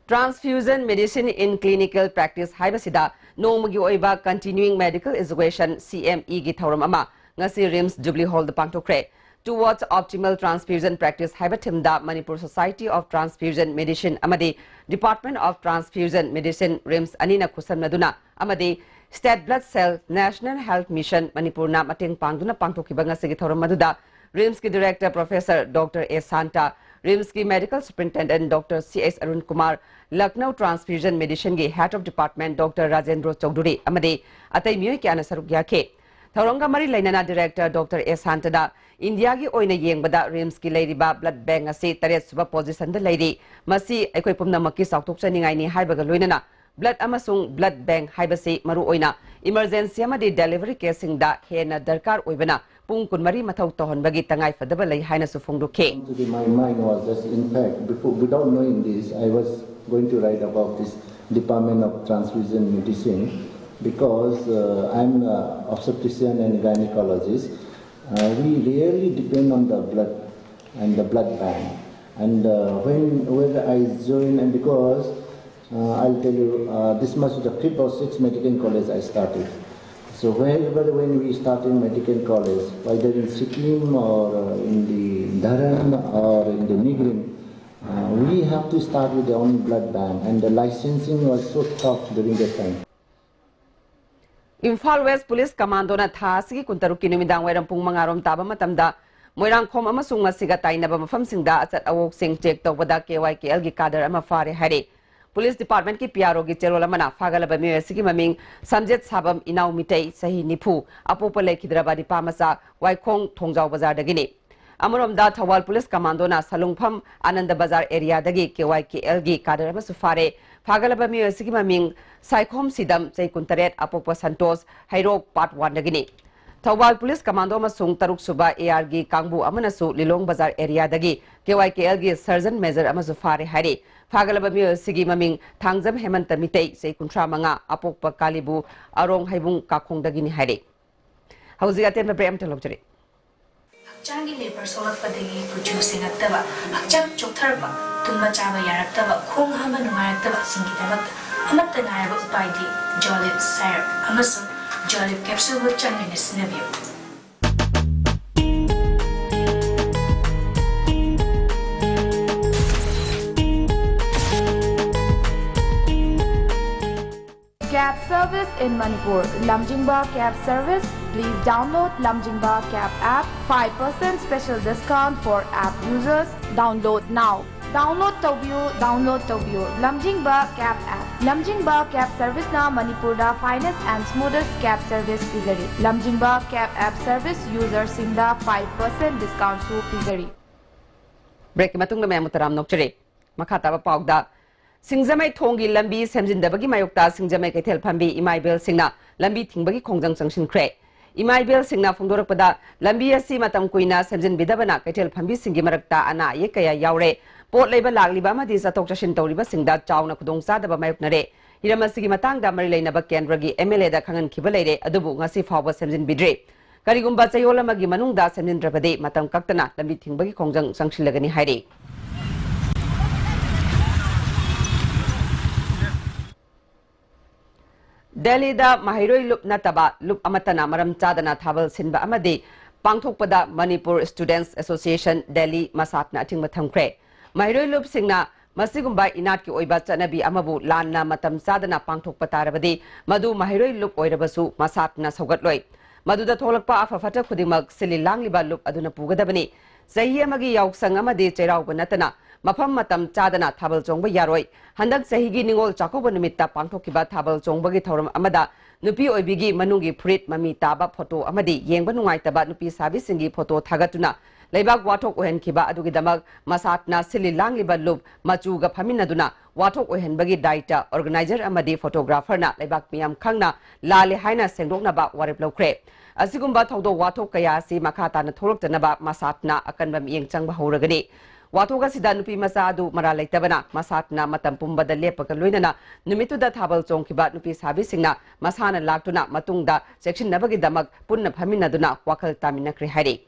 Transfusion Medicine in Clinical Practice ꯍꯥꯏꯕꯁꯤꯗ ꯅꯣꯡꯃꯒꯤ ꯑꯣꯏꯕ Continuing Medical Education, C M E ꯒꯤ ꯊꯧꯔꯝ ꯑꯃ ꯉꯁꯤ ꯔꯤꯝꯁ ꯖꯨꯕꯤꯂꯤ ꯍꯣꯜꯗ ꯄꯥꯡꯊꯣꯛꯈ꯭ꯔꯦ꯫ Towards Optimal Transfusion Practice ꯍꯥꯏꯕ ꯊꯤꯝꯗ Manipur society of transfusion medicine ꯑꯃꯗꯤ department of transfusion medicine, RIMS ꯑꯅꯤꯅ ꯈꯨꯠꯁꯝꯅꯗꯨꯅ ꯑꯃꯗꯤ state blood cell, national health mission ꯃꯅꯤꯄꯨꯔꯅ ꯃꯇꯦꯡ ꯄꯥꯡꯗꯨꯅ ꯄꯥꯡꯊꯣꯛꯈꯤꯕ ꯉꯁꯤꯒꯤ ꯊꯧꯔꯝ ꯑꯗꯨꯗ ꯔꯤꯝꯁꯀꯤ director professor doctor A Santa, ꯔꯤꯝꯁꯀꯤ medical superintendent doctor C S Arun Kumar, Lucknow transfusion ꯃꯦꯗꯤꯁꯤꯟꯒꯤ head of department doctor Rajendra Chaudhuri ꯑꯃꯗꯤ ꯑꯇꯩ ꯃꯤꯑꯣꯏ ꯀꯌꯥꯅ ꯁꯔꯨꯛ ꯌꯥꯈꯤ꯫ ꯊꯧꯔꯝꯒ ꯃꯔꯤ ꯂꯩꯅꯅ ꯗꯤꯔꯦꯛꯇꯔ ꯗꯣꯛꯇꯔ ꯑꯦ ꯁꯥꯟꯇꯅ ꯏꯟꯗꯤꯌꯥꯒꯤ ꯑꯣꯏꯅ ꯌꯦꯡꯕꯗ ꯔꯤꯝꯁꯀꯤ ꯂꯩꯔꯤꯕ ꯕ꯭ꯂꯗ ꯕꯦꯡꯛ ꯑꯁꯤ ꯇꯔꯦꯠ ꯁꯨꯕ ꯄꯣꯖꯤꯁꯟꯗ ꯂꯩꯔꯤ꯫ ꯃꯁꯤ ꯑꯩꯈꯣꯏ ꯄꯨꯝꯅꯃꯛꯀꯤ ꯆꯥꯎꯊꯣꯛꯆꯅꯤꯡꯉꯥꯏꯅꯤ ꯍꯥꯏꯕꯒ ꯂꯣꯏꯅꯅ ꯕ꯭ꯂꯗ ꯑꯃꯁꯨꯡ ꯕ꯭ꯂꯗ ꯕꯦꯡꯛ ꯍꯥꯏꯕꯁꯤ ꯃꯔꯨꯑꯣꯏꯅ ꯏꯃꯔꯖꯦꯟꯁꯤ ꯑꯃꯗꯤ ꯗꯦꯂꯤꯚꯔꯤ ꯀꯦꯁꯁꯤꯡꯗ ꯍꯦꯟꯅ ꯗꯔꯀꯥꯔ ꯑꯣꯏꯕꯅ ꯄꯨꯡ ꯀꯨꯟꯃꯔꯤ ꯃꯊꯧ ꯇꯧꯍꯟꯕꯒꯤ ꯇꯉꯥꯏ ꯐꯗꯕ ꯂꯩ ꯍꯥꯏꯅꯁꯨ ꯐꯣꯡꯗꯣꯛꯈꯤ꯫ To the, my mind was just, in fact, before, without knowing this, I was going to write about this Department of Transfusion Medicine because uh, I'm an obstetrician and gynecologist. Uh, we really depend on the blood and the blood bank. And uh, when whether I join, and because uh, I'll tell you, uh, this must be the fifth or sixth medical college I started. So wherever when we started medical college, whether in Sikkim or uh, in the Dharan or in the Nigrin, uh, we have to start with our own blood bank, and the licensing was so tough during that time. Imphal west police ꯀꯃꯥꯟꯗꯣꯅ ꯊꯥ ꯑꯁꯤꯒꯤ ꯀꯨꯟꯇꯔꯨꯛꯀꯤ ꯅꯨꯃꯤꯗꯥꯡ ꯋꯥꯏꯔꯝ ꯄꯨꯡ ꯃꯉꯥ ꯔꯣꯝ ꯇꯥꯕ ꯃꯇꯝꯗ ꯃꯣꯏꯔꯥꯡꯈꯣꯝ ꯑꯃꯁꯨꯡ ꯃꯁꯤꯒ ꯇꯥꯏꯅꯕ ꯃꯐꯝꯁꯤꯡꯗ ꯑꯆꯠ ꯑꯋꯣꯛꯁꯤꯡ ꯆꯦꯛ ꯇꯧꯕꯗ ꯀꯦ ꯋꯥꯏ ꯀꯦ ꯑꯦꯜꯒꯤ ꯀꯥꯗꯔ ꯑꯃ ꯐꯥꯔꯦ ꯍꯥꯏꯔꯤ꯫ ꯄꯨꯂꯤꯁ ꯗꯤꯄꯥꯔꯠꯃꯦꯟꯠꯀꯤ ꯄꯤ ꯑꯥꯔ ꯑꯣꯒꯤ ꯆꯦꯔꯣꯜ ꯑꯃꯅ ꯐꯥꯒꯠꯂꯕ ꯃꯤꯑꯣꯏ ꯑꯁꯤꯒꯤ ꯃꯃꯤꯡ ꯁꯝꯖꯦꯠ ꯁꯥꯕꯝ ꯏꯅꯥꯎ ꯃꯤꯇꯩ, ꯆꯍꯤ ꯅꯤꯐꯨ, ꯑꯄꯣꯛꯄ ꯂꯩꯈꯤꯗ꯭ꯔꯕ ꯅꯤꯄꯥ ꯃꯆꯥ, ꯋꯥꯏꯈꯣꯡ ꯊꯣꯡꯖꯥꯎ ꯕꯖꯥꯔꯗꯒꯤꯅꯤ꯫ ꯑꯃꯔꯣꯝꯗ ꯊꯧꯕꯥꯜ ꯄꯨꯂꯤꯁ ꯀꯃꯥꯟꯗꯣꯅ ꯁꯂꯨꯡꯐꯝ ꯑꯥꯅꯟꯗ ꯕꯖꯥꯔ ꯑꯦꯔꯤꯌꯥꯗꯒꯤ ꯀꯦ ꯋꯥꯏ ꯀꯦ ꯑꯦꯜꯒꯤ ꯀꯥꯗꯔ ꯑꯃꯁꯨ ꯐꯥꯔꯦ꯫ ꯐꯥꯒꯠꯂꯕ ꯃꯤꯑꯣꯏ ꯑꯁꯤꯒꯤ ꯃꯃꯤꯡ ꯁꯥꯏꯈꯣꯝ ꯁꯤꯗꯝ, ꯆꯍꯤ ꯀꯨꯟꯇꯔꯦꯠ, ꯑꯄꯣꯛꯄ ꯁꯟꯇꯣꯁ, ꯍꯩꯔꯣꯛ ꯄꯥꯔꯠ ꯋꯥꯟꯗꯒꯤꯅꯤ꯫ ꯊꯧꯕꯥꯜ ꯄꯨꯂꯤꯁ ꯀꯃꯥꯟꯗꯣ ꯑꯃꯁꯨꯡ ꯇꯔꯨꯛ ꯁꯨꯕ ꯑꯦ ꯑꯥꯔꯒꯤ ꯀꯥꯡꯕꯨ ꯑꯃꯅꯁꯨ ꯂꯤꯂꯣꯡ ꯕꯖꯥꯔ ꯑꯦꯔꯤꯌꯥꯗꯒꯤ ꯀꯦ ꯋꯥꯏ ꯀꯦ ꯑꯦꯜꯒꯤ ꯁꯔꯖꯟ ꯃꯦꯖꯔ ꯑꯃꯁꯨ ꯐꯥꯔꯦ ꯍꯥꯏꯔꯤ꯫ ꯐꯥꯒꯠꯂꯕ ꯃꯤꯑꯣꯏ ꯑꯁꯤꯒꯤ ꯃꯃꯤꯡ ꯊꯥꯡꯖꯝ ꯍꯦꯃꯟꯇ ꯃꯤꯇꯩ, ꯆꯍꯤ ꯀꯨꯟꯊ꯭ꯔꯥ ꯃꯉꯥ, ꯑꯄꯣꯛꯄ ꯀꯥꯂꯤꯕꯨ, ꯑꯔꯣꯡ ꯍꯩꯕꯨꯡ ꯀꯥꯈꯣꯡꯗꯒꯤꯅꯤ ꯍꯥꯏꯔꯤ꯫ ꯍꯧꯖꯤꯛ ꯑꯇꯦꯟꯕ ꯕ꯭ꯔꯦꯛ ꯑꯃꯇ ꯂꯧꯖꯔꯤ꯫ ꯍꯛꯆꯥꯡꯒꯤ ꯂꯦꯕꯔ ꯁꯣꯛꯂꯛꯄꯗꯒꯤ ꯀꯨꯆꯨ ꯁꯦꯡꯉꯛꯇꯕ, ꯍꯛꯆꯥꯡ ꯆꯣꯛꯊꯔꯛꯄ, ꯇꯨꯝꯕ ꯆꯥꯕ ꯌꯥꯔꯛꯇꯕ, ꯈꯣꯡ ꯍꯥꯝꯕ ꯅꯨꯡꯉꯥꯏꯔꯛꯇꯕꯁꯤꯡꯒꯤꯗꯃꯛꯇ ꯑꯃꯠꯇ ꯉꯥꯏꯔꯕ ꯎꯄꯥꯏꯗꯤ ꯖꯣꯂꯤꯞ ꯁꯥꯏꯔꯞ ꯑꯃꯁꯨꯡ ꯖꯣꯂꯤꯞ ꯀꯦꯞꯁꯨꯜꯕꯨ ꯆꯥꯡ ꯅꯥꯏꯅ ꯁꯤꯖꯤꯟꯅꯕꯤꯌꯨ꯫ In Manipur, Lamjingba Cab Service. Please download Lamjingba Cab app. Five percent special discount for app users. Download now. Download ꯇꯧꯕꯤꯌꯨ, download ꯇꯧꯕꯤꯌꯨ Lamjingba Cab app. Lamjingba Cab Service ꯅ ꯃꯅꯤꯄꯨꯔꯗ finest and smoothest cab service ꯄꯤꯖꯔꯤ꯫ Lamjingba Cab app service user ꯁꯤꯡꯗ five percent discount ꯁꯨ ꯄꯤꯖꯔꯤ꯫ Break ꯀꯤ ꯃꯇꯨꯡꯗ ꯃꯌꯥꯝꯕꯨ ꯇꯔꯥꯝꯅ ꯑꯣꯛꯆꯔꯤ꯫ ꯃꯈꯥ ꯇꯥꯕ ꯄꯥꯎꯗ, ꯁꯤꯡꯖꯃꯩ ꯊꯣꯡꯒꯤ ꯂꯝꯕꯤ ꯁꯦꯝꯖꯤꯟꯗꯕꯒꯤ ꯃꯥꯌꯣꯛꯇ ꯁꯤꯡꯖꯃꯩ ꯀꯩꯊꯦꯜ ꯐꯝꯕꯤ ꯏꯃꯥ ꯏꯕꯦꯜꯁꯤꯡꯅ ꯂꯝꯕꯤ ꯊꯤꯡꯕꯒꯤ ꯈꯣꯡꯖꯪ ꯆꯪꯁꯤꯟꯈ꯭ꯔꯦ꯫ ꯏꯃꯥ ꯏꯕꯦꯜꯁꯤꯡꯅ ꯐꯣꯡꯗꯣꯔꯛꯄꯗ, ꯂꯝꯕꯤ ꯑꯁꯤ ꯃꯇꯝ ꯀꯨꯏꯅ ꯁꯦꯝꯖꯤꯟꯕꯤꯗꯕꯅ ꯀꯩꯊꯦꯜ ꯐꯝꯕꯤꯁꯤꯡꯒꯤ ꯃꯔꯛꯇ ꯑꯅꯥ ꯑꯌꯦꯛ ꯀꯌꯥ ꯌꯥꯎꯔꯦ꯫ ꯄꯣꯠ ꯂꯩꯕ ꯂꯥꯛꯂꯤꯕ ꯑꯃꯗꯤ ꯆꯠꯊꯣꯛ ꯆꯠꯁꯤꯟ ꯇꯧꯔꯤꯕꯁꯤꯡꯗ ꯆꯥꯎꯅ ꯈꯨꯗꯣꯡꯆꯥꯗꯕ ꯃꯥꯌꯣꯛꯅꯔꯦ꯫ ꯍꯤꯔꯝ ꯑꯁꯤꯒꯤ ꯃꯇꯥꯡꯗ ꯃꯔꯤ ꯂꯩꯅꯕ ꯀꯦꯟꯗ꯭ꯔꯒꯤ M L A ꯗ ꯈꯪꯍꯟꯈꯤꯕ ꯂꯩꯔꯦ, ꯑꯗꯨꯕꯨ ꯉꯁꯤ ꯐꯥꯎꯕ ꯁꯦꯝꯖꯤꯟꯕꯤꯗ꯭ꯔꯤ꯫ ꯀꯔꯤꯒꯨꯝꯕ ꯆꯌꯣꯜ ꯑꯃꯒꯤ ꯃꯅꯨꯡꯗ ꯁꯦꯝꯖꯤꯟꯗ꯭ꯔꯕꯗꯤ ꯃꯇꯝ ꯀꯛꯇꯅ ꯂꯝꯕꯤ ꯊꯤꯡꯕꯒꯤ ꯈꯣꯡꯖꯪ ꯆꯪꯁꯤꯜꯂꯒꯅꯤ ꯍꯥꯏꯔꯤ꯫ ꯗꯦꯜꯂꯤꯗ ꯃꯍꯩꯔꯣꯏ ꯂꯨꯞ ꯅꯠꯇꯕ ꯂꯨꯞ ꯑꯃꯠꯇꯅ ꯃꯔꯝ ꯆꯥꯗꯅ ꯊꯥꯕꯜ ꯁꯤꯟꯕ ꯑꯃꯗꯤ ꯄꯥꯡꯊꯣꯛꯄꯗ Manipur Students Association Delhi, ꯃꯁꯥꯠꯅ ꯑꯊꯤꯡꯕ ꯊꯝꯈ꯭ꯔꯦ꯫ ꯃꯍꯩꯔꯣꯏ ꯂꯨꯞꯁꯤꯡꯅ ꯃꯁꯤꯒꯨꯝꯕ ꯏꯅꯥꯠꯀꯤ ꯑꯣꯏꯕ ꯆꯠꯅꯕꯤ ꯑꯃꯕꯨ ꯂꯥꯟꯅ ꯃꯇꯝ ꯆꯥꯗꯅ ꯄꯥꯡꯊꯣꯛꯄ ꯇꯥꯔꯕꯗꯤ, ꯃꯗꯨ ꯃꯍꯩꯔꯣꯏ ꯂꯨꯞ ꯑꯣꯏꯔꯕꯁꯨ ꯃꯁꯥꯠꯅ ꯁꯧꯒꯠꯂꯣꯏ꯫ ꯃꯗꯨꯗ ꯊꯣꯛꯂꯛꯄ ꯑꯐ ꯐꯠꯇ ꯈꯨꯗꯤꯡꯃꯛ ꯁꯤꯜꯂꯤ ꯂꯥꯡꯂꯤꯕ ꯂꯨꯞ ꯑꯗꯨꯅ ꯄꯨꯒꯗꯕꯅꯤ꯫ ꯆꯍꯤ ꯑꯃꯒꯤ ꯌꯥꯎꯁꯪ ꯑꯃꯗꯤ ꯆꯩꯔꯥꯎꯕ ꯅꯠꯇꯅ ꯃꯐꯝ ꯃꯇꯝ ꯆꯥꯗꯅ ꯊꯥꯕꯜ ꯆꯣꯡꯕ ꯌꯥꯔꯣꯏ꯫ ꯍꯟꯗꯛ ꯆꯍꯤꯒꯤ ꯅꯤꯉꯣꯜ ꯆꯥꯛꯀꯧꯕ ꯅꯨꯃꯤꯠꯇ ꯄꯥꯡꯊꯣꯛꯈꯤꯕ ꯊꯥꯕꯜ ꯆꯣꯡꯕꯒꯤ ꯊꯧꯔꯝ ꯑꯃꯗ ꯅꯨꯄꯤ ꯑꯣꯏꯕꯤꯒꯤ ꯃꯅꯨꯡꯒꯤ ꯐꯨꯔꯤꯠ, ꯃꯃꯤ ꯇꯥꯕ ꯐꯣꯇꯣ ꯑꯃꯗꯤ ꯌꯦꯡꯕ ꯅꯨꯡꯉꯥꯏꯇꯕ ꯅꯨꯄꯤ ꯁꯥꯕꯤꯁꯤꯡꯒꯤ ꯐꯣꯇꯣ ꯊꯥꯒꯠꯇꯨꯅ ꯂꯩꯕꯥꯛ ꯋꯥꯊꯣꯛ ꯑꯣꯏꯍꯟꯈꯤꯕ ꯑꯗꯨꯒꯤꯗꯃꯛ ꯃꯁꯥꯠꯅ ꯁꯤꯜꯂꯤ ꯂꯥꯡꯂꯤꯕ ꯂꯨꯞ ꯃꯆꯨꯒ ꯐꯝꯃꯤꯟꯅꯗꯨꯅ ꯋꯥꯊꯣꯛ ꯑꯣꯏꯍꯟꯕꯒꯤ ꯗꯥꯏꯇ organizer ꯑꯃꯗꯤ photographer ꯅ ꯂꯩꯕꯥꯛ ꯃꯤꯌꯥꯝ ꯈꯪꯅ ꯂꯥꯜꯂꯦ ꯍꯥꯏꯅ ꯁꯦꯡꯗꯣꯛꯅꯕ ꯋꯥꯔꯦꯞ ꯂꯧꯈ꯭ꯔꯦ꯫ ꯑꯁꯤꯒꯨꯝꯕ ꯊꯧꯗꯣꯛ ꯋꯥꯊꯣꯛ ꯀꯌꯥ ꯑꯁꯤ ꯃꯈꯥ ꯇꯥꯅ ꯊꯣꯛꯂꯛꯇꯅꯕ ꯃꯁꯥꯠꯅ ꯑꯀꯟꯕ ꯃꯤꯠꯌꯦꯡ ꯆꯪꯕ ꯍꯧꯔꯒꯅꯤ꯫ ꯋꯥꯊꯣꯛ ꯑꯁꯤꯗ ꯅꯨꯄꯤ ꯃꯆꯥ ꯑꯗꯨ ꯃꯔꯥꯜ ꯂꯩꯇꯕꯅ ꯃꯁꯥꯠꯅ ꯃꯇꯝ ꯄꯨꯝꯕꯗ ꯂꯦꯞꯄꯒ ꯂꯣꯏꯅꯅ ꯅꯨꯃꯤꯠꯇꯨꯗ ꯊꯥꯕꯜ ꯆꯣꯡꯈꯤꯕ ꯅꯨꯄꯤ ꯁꯥꯕꯤꯁꯤꯡꯅ ꯃꯁꯥꯅ ꯂꯥꯛꯇꯨꯅ ꯃꯇꯨꯡꯗ ꯆꯦꯛꯁꯤꯟꯅꯕꯒꯤꯗꯃꯛ ꯄꯨꯟꯅ ꯐꯝꯃꯤꯟꯅꯗꯨꯅ ꯋꯥꯈꯜ ꯇꯥꯃꯤꯟꯅꯈ꯭ꯔꯦ ꯍꯥꯏꯔꯤ꯫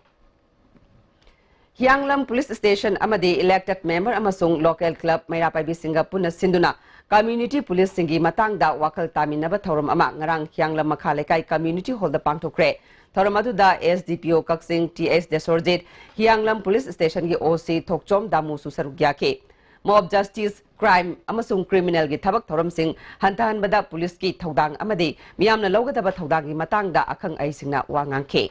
ꯍꯤꯌꯥꯡꯂꯝ Police Station ꯑꯃꯗꯤ elected member ꯑꯃꯁꯨꯡ local club ꯃꯩꯔꯥ ꯄꯥꯏꯕꯤꯁꯤꯡꯒ ꯄꯨꯟꯅ ꯁꯤꯟꯗꯨꯅ community police ꯁꯤꯡꯒꯤ ꯃꯇꯥꯡꯗ ꯋꯥꯈꯜ ꯇꯥꯃꯤꯟꯅꯕ ꯊꯧꯔꯝ ꯑꯃ ꯉꯔꯥꯡ ꯍꯤꯌꯥꯡꯂꯝ ꯃꯈꯥ ꯂꯩꯀꯥꯏ community hall ꯗ ꯄꯥꯡꯊꯣꯛꯈ꯭ꯔꯦ꯫ ꯊꯧꯔꯝ ꯑꯗꯨꯗ S D P O ꯀꯛꯆꯤꯡ T S ꯗꯦꯁꯣꯔꯖꯤꯠ, ꯍꯤꯌꯥꯡꯂꯝ Police Station ꯒꯤ O C ꯊꯣꯛꯆꯣꯝ ꯗꯥꯃꯨꯁꯨ ꯁꯔꯨꯛ ꯌꯥꯈꯤ꯫ mob justice, crime ꯑꯃꯁꯨꯡ criminalꯒꯤ ꯊꯕꯛ ꯊꯧꯔꯝꯁꯤꯡ ꯍꯟꯊꯍꯟꯕꯗ ꯄꯨꯂꯤꯁꯀꯤ ꯊꯧꯗꯥꯡ ꯑꯃꯗꯤ ꯃꯤꯌꯥꯝꯅ ꯂꯧꯒꯗꯕ ꯊꯧꯗꯥꯡꯒꯤ ꯃꯇꯥꯡꯗ ꯑꯈꯪ ꯑꯍꯩꯁꯤꯡꯅ ꯋꯥ ꯉꯥꯡꯈꯤ꯫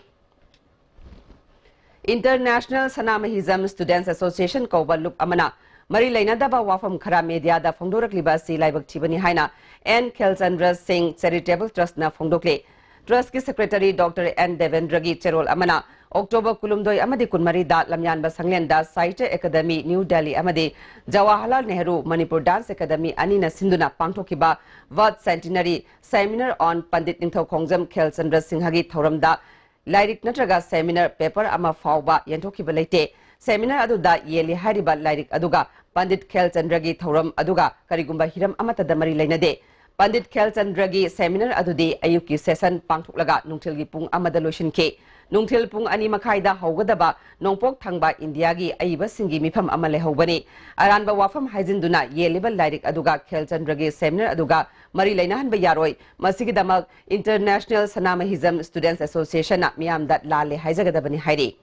International Sanamahism Students Association ꯀꯧꯕ ꯂꯨꯞ ꯑꯃꯅ ꯃꯔꯤ ꯂꯩꯅꯗꯕ ꯋꯥꯐꯝ ꯈꯔ ꯃꯦꯗꯤꯌꯥꯗ ꯐꯣꯡꯗꯣꯔꯛꯂꯤꯕ ꯑꯁꯤ ꯂꯥꯏꯕꯛ ꯊꯤꯕꯅꯤ ꯍꯥꯏꯅ ꯑꯦꯟ ꯈꯦꯜꯆꯟꯗ꯭ꯔ ꯁꯤꯡ ꯆꯦꯔꯤꯇꯦꯕꯜ ꯇ꯭ꯔꯁꯅ ꯐꯣꯡꯗꯣꯛꯂꯤ꯫ ꯇ꯭ꯔꯁꯀꯤ ꯁꯦꯀ꯭ꯔꯦꯇꯔꯤ ꯗꯣꯛꯇꯔ ꯑꯦꯟ ꯗꯦꯕꯦꯟꯗ꯭ꯔꯒꯤ ꯆꯦꯔꯣꯜ ꯑꯃꯅ ꯑꯣꯛꯇꯣꯕꯔ ꯀꯨꯟꯍꯨꯝꯗꯣꯏ ꯑꯃꯗꯤ ꯀꯨꯟꯃꯔꯤꯗ ꯂꯝꯌꯥꯟꯕ ꯁꯪꯂꯦꯟꯗ ꯁꯥꯍꯤꯇ꯭ꯌ ꯑꯦꯀꯥꯗꯃꯤ, ꯅ꯭ꯌꯨ ꯗꯦꯜꯂꯤ ꯑꯃꯗꯤ ꯖꯋꯥꯍꯔꯂꯥꯜ ꯅꯦꯍꯔꯨ ꯃꯅꯤꯄꯨꯔ ꯗꯥꯟꯁ ꯑꯦꯀꯥꯗꯃꯤ ꯑꯅꯤꯅ ꯁꯤꯟꯗꯨꯅ ꯄꯥꯡꯊꯣꯛꯈꯤꯕ Birth Centenary Seminar on Pandit ꯅꯤꯡꯊꯧꯈꯣꯡꯖꯝ ꯈꯦꯜꯆꯟꯗ꯭ꯔ ꯁꯤꯡꯍꯒꯤ ꯊꯧꯔꯝꯗ ꯂꯥꯏꯔꯤꯛ ꯅꯠꯇ꯭ꯔꯒ seminar paper ꯑꯃ ꯐꯥꯎꯕ ꯌꯦꯟꯊꯣꯛꯈꯤꯕ ꯂꯩꯇꯦ꯫ Seminar ꯑꯗꯨꯗ ꯌꯦꯜꯂꯤ ꯍꯥꯏꯔꯤꯕ ꯂꯥꯏꯔꯤꯛ ꯑꯗꯨꯒ ꯄꯟꯗꯤꯠ ꯈꯦꯜꯆꯟꯗ꯭ꯔꯒꯤ ꯊꯧꯔꯝ ꯑꯗꯨꯒ ꯀꯔꯤꯒꯨꯝꯕ ꯍꯤꯔꯝ ꯑꯃꯠꯇꯗ ꯃꯔꯤ ꯂꯩꯅꯗꯦ꯫ ꯄꯟꯗꯤꯠ ꯈꯦꯜꯆꯟꯗ꯭ꯔꯒꯤ seminar ꯑꯗꯨꯗꯤ ꯑꯌꯨꯛꯀꯤ session ꯄꯥꯡꯊꯣꯛꯂꯒ ꯅꯨꯡꯊꯤꯜꯒꯤ ꯄꯨꯡ ꯑꯃꯗ ꯂꯣꯏꯁꯤꯟꯈꯤ꯫ ꯅꯨꯡꯊꯤꯜ ꯄꯨꯡ ꯑꯅꯤ ꯃꯈꯥꯏꯗ ꯍꯧꯒꯗꯕ ꯅꯣꯡꯄꯣꯛ ꯊꯪꯕ ꯏꯟꯗꯤꯌꯥꯒꯤ ꯑꯏꯕꯁꯤꯡꯒꯤ ꯃꯤꯐꯝ ꯑꯃ ꯂꯩꯍꯧꯕꯅꯤ꯫ ꯑꯔꯥꯟꯕ ꯋꯥꯐꯝ ꯍꯥꯏꯖꯤꯟꯗꯨꯅ ꯌꯦꯜꯂꯤꯕ ꯂꯥꯏꯔꯤꯛ ꯑꯗꯨꯒ ꯈꯦꯜꯆꯟꯗ꯭ꯔꯒꯤ seminar ꯑꯗꯨꯒ ꯃꯔꯤ ꯂꯩꯅꯍꯟꯕ ꯌꯥꯔꯣꯏ꯫ ꯃꯁꯤꯒꯤꯗꯃꯛ International Sanamahism Students Associationꯅ ꯃꯤꯌꯥꯝꯗ ꯂꯥꯜꯂꯦ ꯍꯥꯏꯖꯒꯗꯕꯅꯤ ꯍꯥꯏꯔꯤ꯫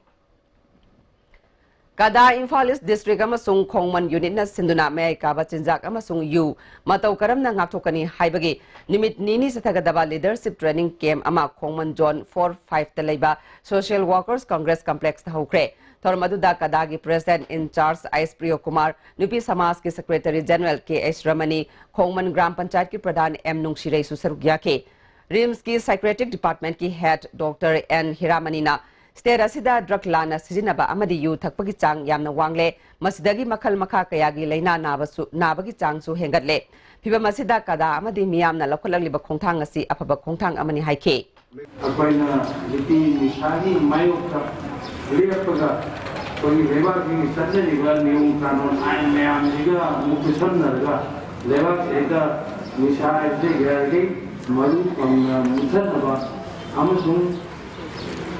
ꯀꯗꯥ ꯏꯝꯐꯥꯜ ꯏꯁ ꯗꯤꯁꯇ꯭ꯔꯤꯛ ꯑꯃꯁꯨꯡ ꯈꯣꯡꯃꯟ ꯌꯨꯅꯤꯠꯅ ꯁꯤꯟꯗꯨꯅ ꯃꯌꯥꯏ ꯀꯥꯕ ꯆꯤꯟꯖꯥꯛ ꯑꯃꯁꯨꯡ ꯌꯨ ꯃꯇꯧ ꯀꯔꯝꯅ ꯉꯥꯛꯊꯣꯛꯀꯅꯤ ꯍꯥꯏꯕꯒꯤ ꯅꯨꯃꯤꯠ ꯅꯤꯅꯤ ꯆꯠꯊꯒꯗꯕ ꯂꯤꯗꯔꯁꯤꯞ ꯇ꯭ꯔꯦꯅꯤꯡ ꯀꯦꯝꯞ ꯑꯃ ꯈꯣꯡꯃꯟ ꯖꯣꯟ ꯐꯣꯔ ꯐꯥꯏꯚꯇ ꯂꯩꯕ ꯁꯣꯁꯤꯌꯦꯜ ꯋꯥꯔꯀꯔꯁ ꯀꯪꯒ꯭ꯔꯦꯁ ꯀꯝꯄ꯭ꯂꯦꯛꯁꯇ ꯍꯧꯈ꯭ꯔꯦ꯫ ꯊꯧꯔꯝ ꯑꯗꯨꯗ ꯀꯗꯥꯒꯤ president in charge Aish Priyo Kumar, ꯅꯨꯄꯤ ꯁꯃꯥꯖꯀꯤ secretary general K H Ramani, Khongman gram ꯄꯟꯆꯥꯌꯠꯀꯤ ꯄ꯭ꯔꯙꯥꯟ ꯑꯦꯝ ꯅꯨꯡꯁꯤꯔꯩꯁꯨ ꯁꯔꯨꯛ ꯌꯥꯈꯤ꯫ ꯔꯤꯝꯁꯀꯤ ꯁꯥꯏꯀ꯭ꯔꯦꯇꯤꯛ ꯗꯤꯄꯥꯔꯠꯃꯦꯟꯠꯀꯤ ꯍꯦꯗ ꯗꯣꯛꯇꯔ ꯑꯦꯟ ꯍꯤꯔꯥꯃꯅꯤꯅ ꯁ꯭ꯇꯦꯠ ꯑꯁꯤꯗ ꯗ꯭ꯔꯒ ꯂꯥꯟꯅ ꯁꯤꯖꯤꯟꯅꯕ ꯑꯃꯗꯤ ꯌꯨ ꯊꯛꯄꯒꯤ ꯆꯥꯡ ꯌꯥꯝꯅ ꯋꯥꯡꯂꯦ꯫ ꯃꯁꯤꯗꯒꯤ ꯃꯈꯜ ꯃꯈꯥ ꯀꯌꯥꯒꯤ ꯂꯥꯏꯅꯥ ꯅꯥꯕꯁꯨ, ꯅꯥꯕꯒꯤ ꯆꯥꯡꯁꯨ ꯍꯦꯟꯒꯠꯂꯦ꯫ ꯐꯤꯚꯝ ꯑꯁꯤꯗ ꯀꯗꯥ ꯑꯃꯗꯤ ꯃꯤꯌꯥꯝꯅ ꯂꯧꯈꯠꯂꯛꯂꯤꯕ ꯈꯣꯡꯊꯥꯡ ꯑꯁꯤ ꯑꯐꯕ ꯈꯣꯡꯊꯥꯡ ꯑꯃꯅꯤ ꯍꯥꯏꯈꯤ꯫ ꯑꯩꯈꯣꯏꯅ ꯅꯨꯄꯤ ꯅꯤꯁꯥꯒꯤ ꯃꯥꯌꯣꯛꯇ ꯂꯦꯞꯄꯒ ꯑꯩꯈꯣꯏꯒꯤ ꯂꯩꯕꯥꯛꯁꯤꯒꯤ ꯆꯠꯅꯔꯤꯕ ꯅꯤꯌꯣꯝ ꯀꯥꯅꯣꯟ ꯑꯥꯏꯟ ꯃꯌꯥꯝꯁꯤꯒ ꯑꯃꯨꯛ ꯆꯨꯁꯟꯅꯔꯒ ꯂꯩꯕꯥꯛꯁꯤꯗ ꯅꯤꯁꯥ ꯍꯥꯏꯕꯁꯤ ꯌꯥꯔꯤꯈꯩ ꯃꯔꯨ ꯐꯪꯅ ꯃꯨꯠꯊꯠꯅꯕ ꯑꯃꯁꯨꯡ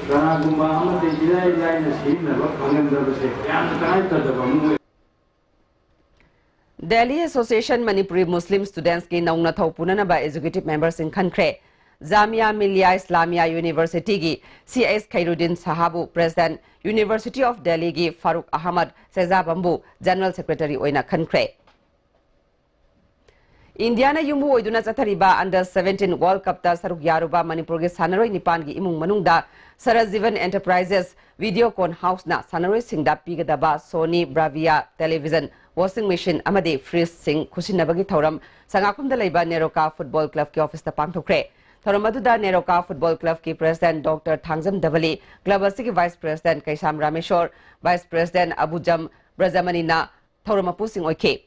ꯀꯅꯥꯒꯨꯝꯕ ꯑꯃꯠꯇ ꯏꯔꯥꯏ ꯂꯥꯏꯅ ꯁꯤꯖꯤꯟꯅꯕ ꯐꯪꯍꯟꯗꯕꯁꯦ ꯌꯥꯝꯅ ꯇꯉꯥꯏ ꯐꯗꯕ ꯑꯃ ꯑꯣꯏ꯫ Delhi Association Manipuri Muslim Studentsꯀꯤ ꯅꯧꯅ ꯊꯧ ꯄꯨꯅꯅꯕ executive ꯃꯦꯝꯕꯔꯁꯤꯡ ꯈꯟꯈ꯭ꯔꯦ꯫ Jamia Millia Islamia University ꯒꯤ C H Khairuddin Sahabu President, University of Delhi ꯒꯤ Farooq Ahmad Shehzabam ꯕꯨ General Secretary ꯑꯣꯏꯅ ꯈꯟꯈ꯭ꯔꯦ꯫ ꯏꯟꯗꯤꯌꯥꯅ ꯌꯨꯝꯕꯨ ꯑꯣꯏꯗꯨꯅ ꯆꯠꯊꯔꯤꯕ Under seventeen World Cup ꯇ ꯁꯔꯨꯛ ꯌꯥꯔꯨꯕ ꯃꯅꯤꯄꯨꯔꯒꯤ ꯁꯥꯟꯅꯔꯣꯏ ꯅꯤꯄꯥꯟꯒꯤ ꯏꯃꯨꯡ ꯃꯅꯨꯡꯗ Sarajeevan Enterprises, Videocon House ꯅ ꯁꯥꯟꯅꯔꯣꯏꯁꯤꯡꯗ ꯄꯤꯒꯗꯕ Sony Bravia Television, Washing Machine ꯑꯃꯗꯤ Fridge ꯁꯤꯡ ꯈꯨꯠꯁꯤꯟꯅꯕꯒꯤ ꯊꯧꯔꯝ ꯁꯉꯥꯛꯐꯝꯗ ꯂꯩꯕ ꯅꯦꯔꯣꯀꯥ Football Club ꯀꯤ office ꯇ ꯄꯥꯡꯊꯣꯛꯈ꯭ꯔꯦ꯫ ꯊꯧꯔꯝ ꯑꯗꯨꯗ ꯅꯦꯔꯣꯀꯥ Football Club ꯀꯤ President Doctor ꯊꯥꯡꯖꯝ ꯙꯕꯂꯤ, club ꯑꯁꯤꯒꯤ Vice President ꯀꯩꯁꯥꯝ ꯔꯥꯃꯦꯁꯣꯔ, Vice President ꯑꯕꯨꯖꯝ ꯕ꯭ꯔꯖꯃꯅꯤꯅ ꯊꯧꯔꯝ ꯃꯄꯨꯁꯤꯡ ꯑꯣꯏꯈꯤ꯫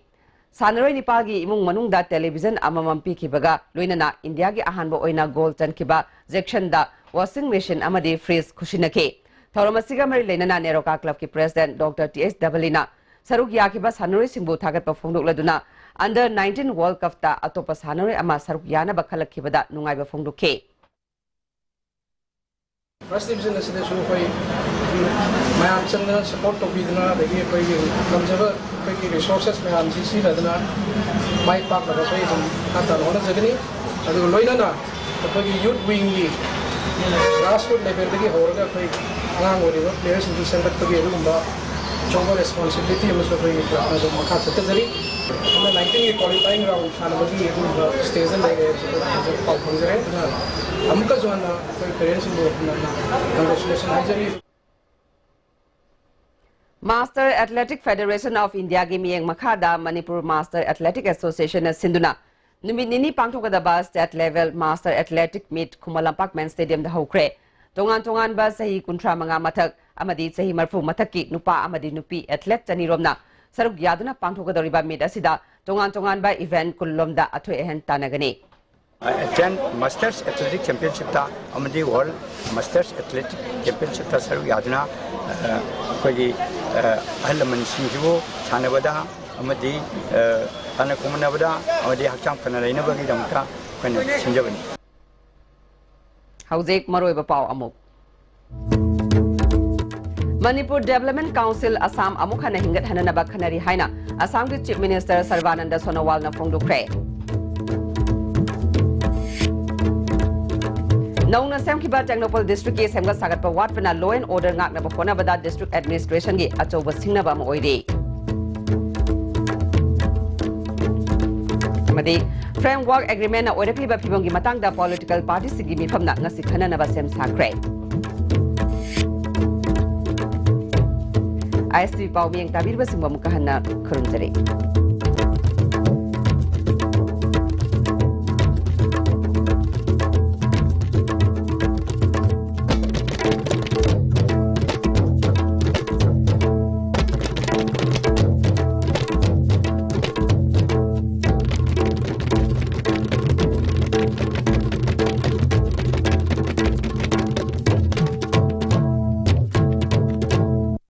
ꯁꯥꯟꯅꯔꯣꯏ ꯅꯤꯄꯥꯜꯒꯤ ꯏꯃꯨꯡ ꯃꯅꯨꯡꯗ television ꯑꯃꯃꯝ ꯄꯤꯈꯤꯕꯒ ꯂꯣꯏꯅꯅ ꯏꯟꯗꯤꯌꯥꯒꯤ ꯑꯍꯥꯟꯕ ꯑꯣꯏꯅ goal ꯆꯟꯈꯤꯕ ꯖꯦꯛꯁꯟꯗ washing machine ꯑꯃꯗꯤ fridge ꯈꯨꯠꯁꯤꯟꯅꯈꯤ꯫ ꯊꯧꯔꯝ ꯑꯁꯤꯒ ꯃꯔꯤ ꯂꯩꯅꯅ ꯅꯦꯔꯣꯀꯥ Club ꯀꯤ President Doctor ꯇꯤ ꯑꯩꯆ ꯙꯕꯂꯤꯅ ꯁꯔꯨꯛ ꯌꯥꯈꯤꯕ ꯁꯥꯟꯅꯔꯣꯏꯁꯤꯡꯕꯨ ꯊꯥꯒꯠꯄ ꯐꯣꯡꯗꯣꯛꯂꯗꯨꯅ, Under nineteen World Cup ꯇ ꯑꯇꯣꯞꯄ ꯁꯥꯟꯅꯔꯣꯏ ꯑꯃ ꯁꯔꯨꯛ ꯌꯥꯅꯕ ꯈꯜꯂꯛꯈꯤꯕꯗ ꯅꯨꯡꯉꯥꯏꯕ ꯐꯣꯡꯗꯣꯛꯈꯤ꯫ First Division ꯑꯁꯤꯗꯁꯨ ꯑꯩꯈꯣꯏ ꯃꯌꯥꯝ ꯆꯪꯗꯅ support ꯇꯧꯕꯤꯗꯨꯅ, ꯑꯗꯒꯤ ꯑꯩꯈꯣꯏꯒꯤ ꯉꯝꯖꯕ ꯑꯩꯈꯣꯏꯒꯤ resources ꯃꯌꯥꯝꯁꯤ ꯁꯤꯖꯤꯟꯅꯗꯨꯅ ꯃꯥꯏ ꯄꯥꯛꯅꯕ ꯑꯩꯈꯣꯏ ꯑꯗꯨꯝ ꯃꯈꯥ ꯇꯥꯅ ꯍꯣꯠꯅꯖꯒꯅꯤ꯫ ꯑꯗꯨꯒ ꯂꯣꯏꯅꯅ ꯑꯩꯈꯣꯏꯒꯤ youth wing ꯒꯤ grassroot level ꯗꯒꯤ ꯍꯧꯔꯒ ꯑꯩꯈꯣꯏ ꯑꯉꯥꯡ ꯑꯣꯏꯔꯤꯕ player ꯁꯤꯡꯁꯤ ꯁꯦꯝꯒꯠꯄꯒꯤ ꯑꯗꯨꯒꯨꯝꯕ ꯑꯆꯧꯕ responsibility ꯑꯃꯁꯨ ꯑꯩꯈꯣꯏꯒꯤ club ꯅ ꯑꯗꯨꯝ ꯃꯈꯥ ꯆꯠꯊꯖꯔꯤ꯫ Under nineteen ꯒꯤ qualifying round ꯁꯥꯟꯅꯕꯒꯤ ꯑꯗꯨꯒꯨꯝꯕ stage ꯗ ꯂꯩꯔꯦ ꯍꯥꯏꯕꯁꯤ ꯑꯩꯈꯣꯏ ꯍꯧꯖꯤꯛ ꯄꯥꯎ ꯐꯪꯖꯔꯦ꯫ ꯑꯗꯨꯅ ꯑꯃꯨꯛꯀꯁꯨ ꯍꯟꯅ ꯑꯩꯈꯣꯏ parents ꯁꯤꯡꯕꯨ ꯍꯟꯅ ꯍꯟꯅ congratulation ꯍꯥꯏꯖꯔꯤ꯫ Master Athletic Federation of India ꯒꯤ ꯃꯤꯠꯌꯦꯡ ꯃꯈꯥꯗ ꯃꯅꯤꯄꯨꯔ Master Athletic Association ꯅ ꯁꯤꯟꯗꯨꯅ ꯅꯨꯃꯤꯠ ꯅꯤꯅꯤ ꯄꯥꯡꯊꯣꯛꯀꯗꯕ state level Master Athletic Meet Khuman Lampak Men's Stadium ꯗ ꯍꯧꯈ꯭ꯔꯦ꯫ ꯇꯣꯉꯥꯟ ꯇꯣꯉꯥꯟꯕ ꯆꯍꯤ ꯀꯨꯟꯊ꯭ꯔꯥ ꯃꯉꯥ ꯃꯊꯛ ꯑꯃꯗꯤ ꯆꯍꯤ ꯃꯔꯤꯐꯨ ꯃꯊꯛꯀꯤ ꯅꯨꯄꯥ ꯑꯃꯗꯤ ꯅꯨꯄꯤ athlete ꯆꯅꯤꯔꯣꯝꯅ ꯁꯔꯨꯛ ꯌꯥꯗꯨꯅ ꯄꯥꯡꯊꯣꯛꯀꯗꯧꯔꯤꯕ meet ꯑꯁꯤꯗ ꯇꯣꯉꯥꯟ ꯇꯣꯉꯥꯟꯕ event ꯀꯨꯟꯂꯣꯝꯗ ꯑꯊꯣꯏ ꯑꯍꯦꯟ ꯇꯥꯟꯅꯒꯅꯤ꯫ Attempt Masters Athletic Championship ꯇ ꯑꯃꯗꯤ World Masters Athletic Championship ꯇ ꯁꯔꯨꯛ ꯌꯥꯗꯨꯅ, ꯑ, ꯑꯩꯈꯣꯏꯒꯤ, ꯑ, ꯑꯍꯜ ꯂꯃꯟꯁꯤꯡꯁꯤꯕꯨ ꯁꯥꯟꯅꯕꯗ ꯑꯃꯗꯤ, ꯑ, ꯁꯥꯟꯅ ꯈꯣꯠꯅꯕꯗ ꯑꯃꯗꯤ ꯍꯛꯆꯥꯡ ꯐꯅ ꯂꯩꯅꯕꯒꯤꯗꯃꯛꯇ ꯑꯩꯈꯣꯏꯅ ꯁꯤꯟꯖꯕꯅꯤ꯫ ꯍꯧꯖꯤꯛ ꯃꯔꯨꯑꯣꯏꯕ ꯄꯥꯎ ꯑꯃꯨꯛ꯫ ꯃꯅꯤꯄꯨꯔ Development Council ꯑꯁꯥꯝ ꯑꯃꯨꯛ ꯍꯟꯅ ꯍꯤꯡꯒꯠꯍꯟꯅꯅꯕ ꯈꯟꯅꯔꯤ ꯍꯥꯏꯅ ꯑꯁꯥꯝꯒꯤ Chief Minister ꯁꯔꯕꯥꯅꯟꯗ ꯁꯣꯅꯣꯋꯥꯜꯅ ꯐꯣꯡꯗꯣꯛꯈ꯭ꯔꯦ꯫ ꯅꯧꯅ ꯁꯦꯝꯈꯤꯕ ꯇꯦꯡꯅꯧꯄꯜ ꯗꯤꯁꯇ꯭ꯔꯤꯛꯀꯤ ꯁꯦꯝꯒꯠ ꯁꯥꯒꯠꯄ ꯋꯥꯠꯄꯅ law and order ꯉꯥꯛꯅꯕ ꯍꯣꯠꯅꯕꯗ ꯗꯤꯁꯇ꯭ꯔꯤꯛ ꯑꯦꯗꯃꯤꯅꯤꯁꯇ꯭ꯔꯦꯁꯟꯒꯤ ꯑꯆꯧꯕ ꯁꯤꯡꯅꯕ ꯑꯃ ꯑꯣꯏꯔꯤ꯫ ꯑꯃꯗꯤ framework agreement ꯑꯣꯏꯔꯛꯂꯤꯕ ꯐꯤꯕꯝꯒꯤ ꯃꯇꯥꯡꯗ ꯄꯣꯂꯤꯇꯤꯀꯦꯜ ꯄꯥꯔꯇꯤꯁꯤꯡꯒꯤ ꯃꯤꯐꯝꯅ ꯉꯁꯤ ꯈꯟꯅꯅꯕ ꯁꯦꯝ ꯁꯥꯈ꯭ꯔꯦ꯫ ISTV ꯄꯥꯎ ꯃꯤꯌꯦꯡ ꯇꯥꯕꯤꯔꯤꯕꯁꯤꯡꯕꯨ ꯑꯃꯨꯛꯀ ꯍꯟꯅ ꯈꯨꯔꯨꯝꯖꯔꯤ꯫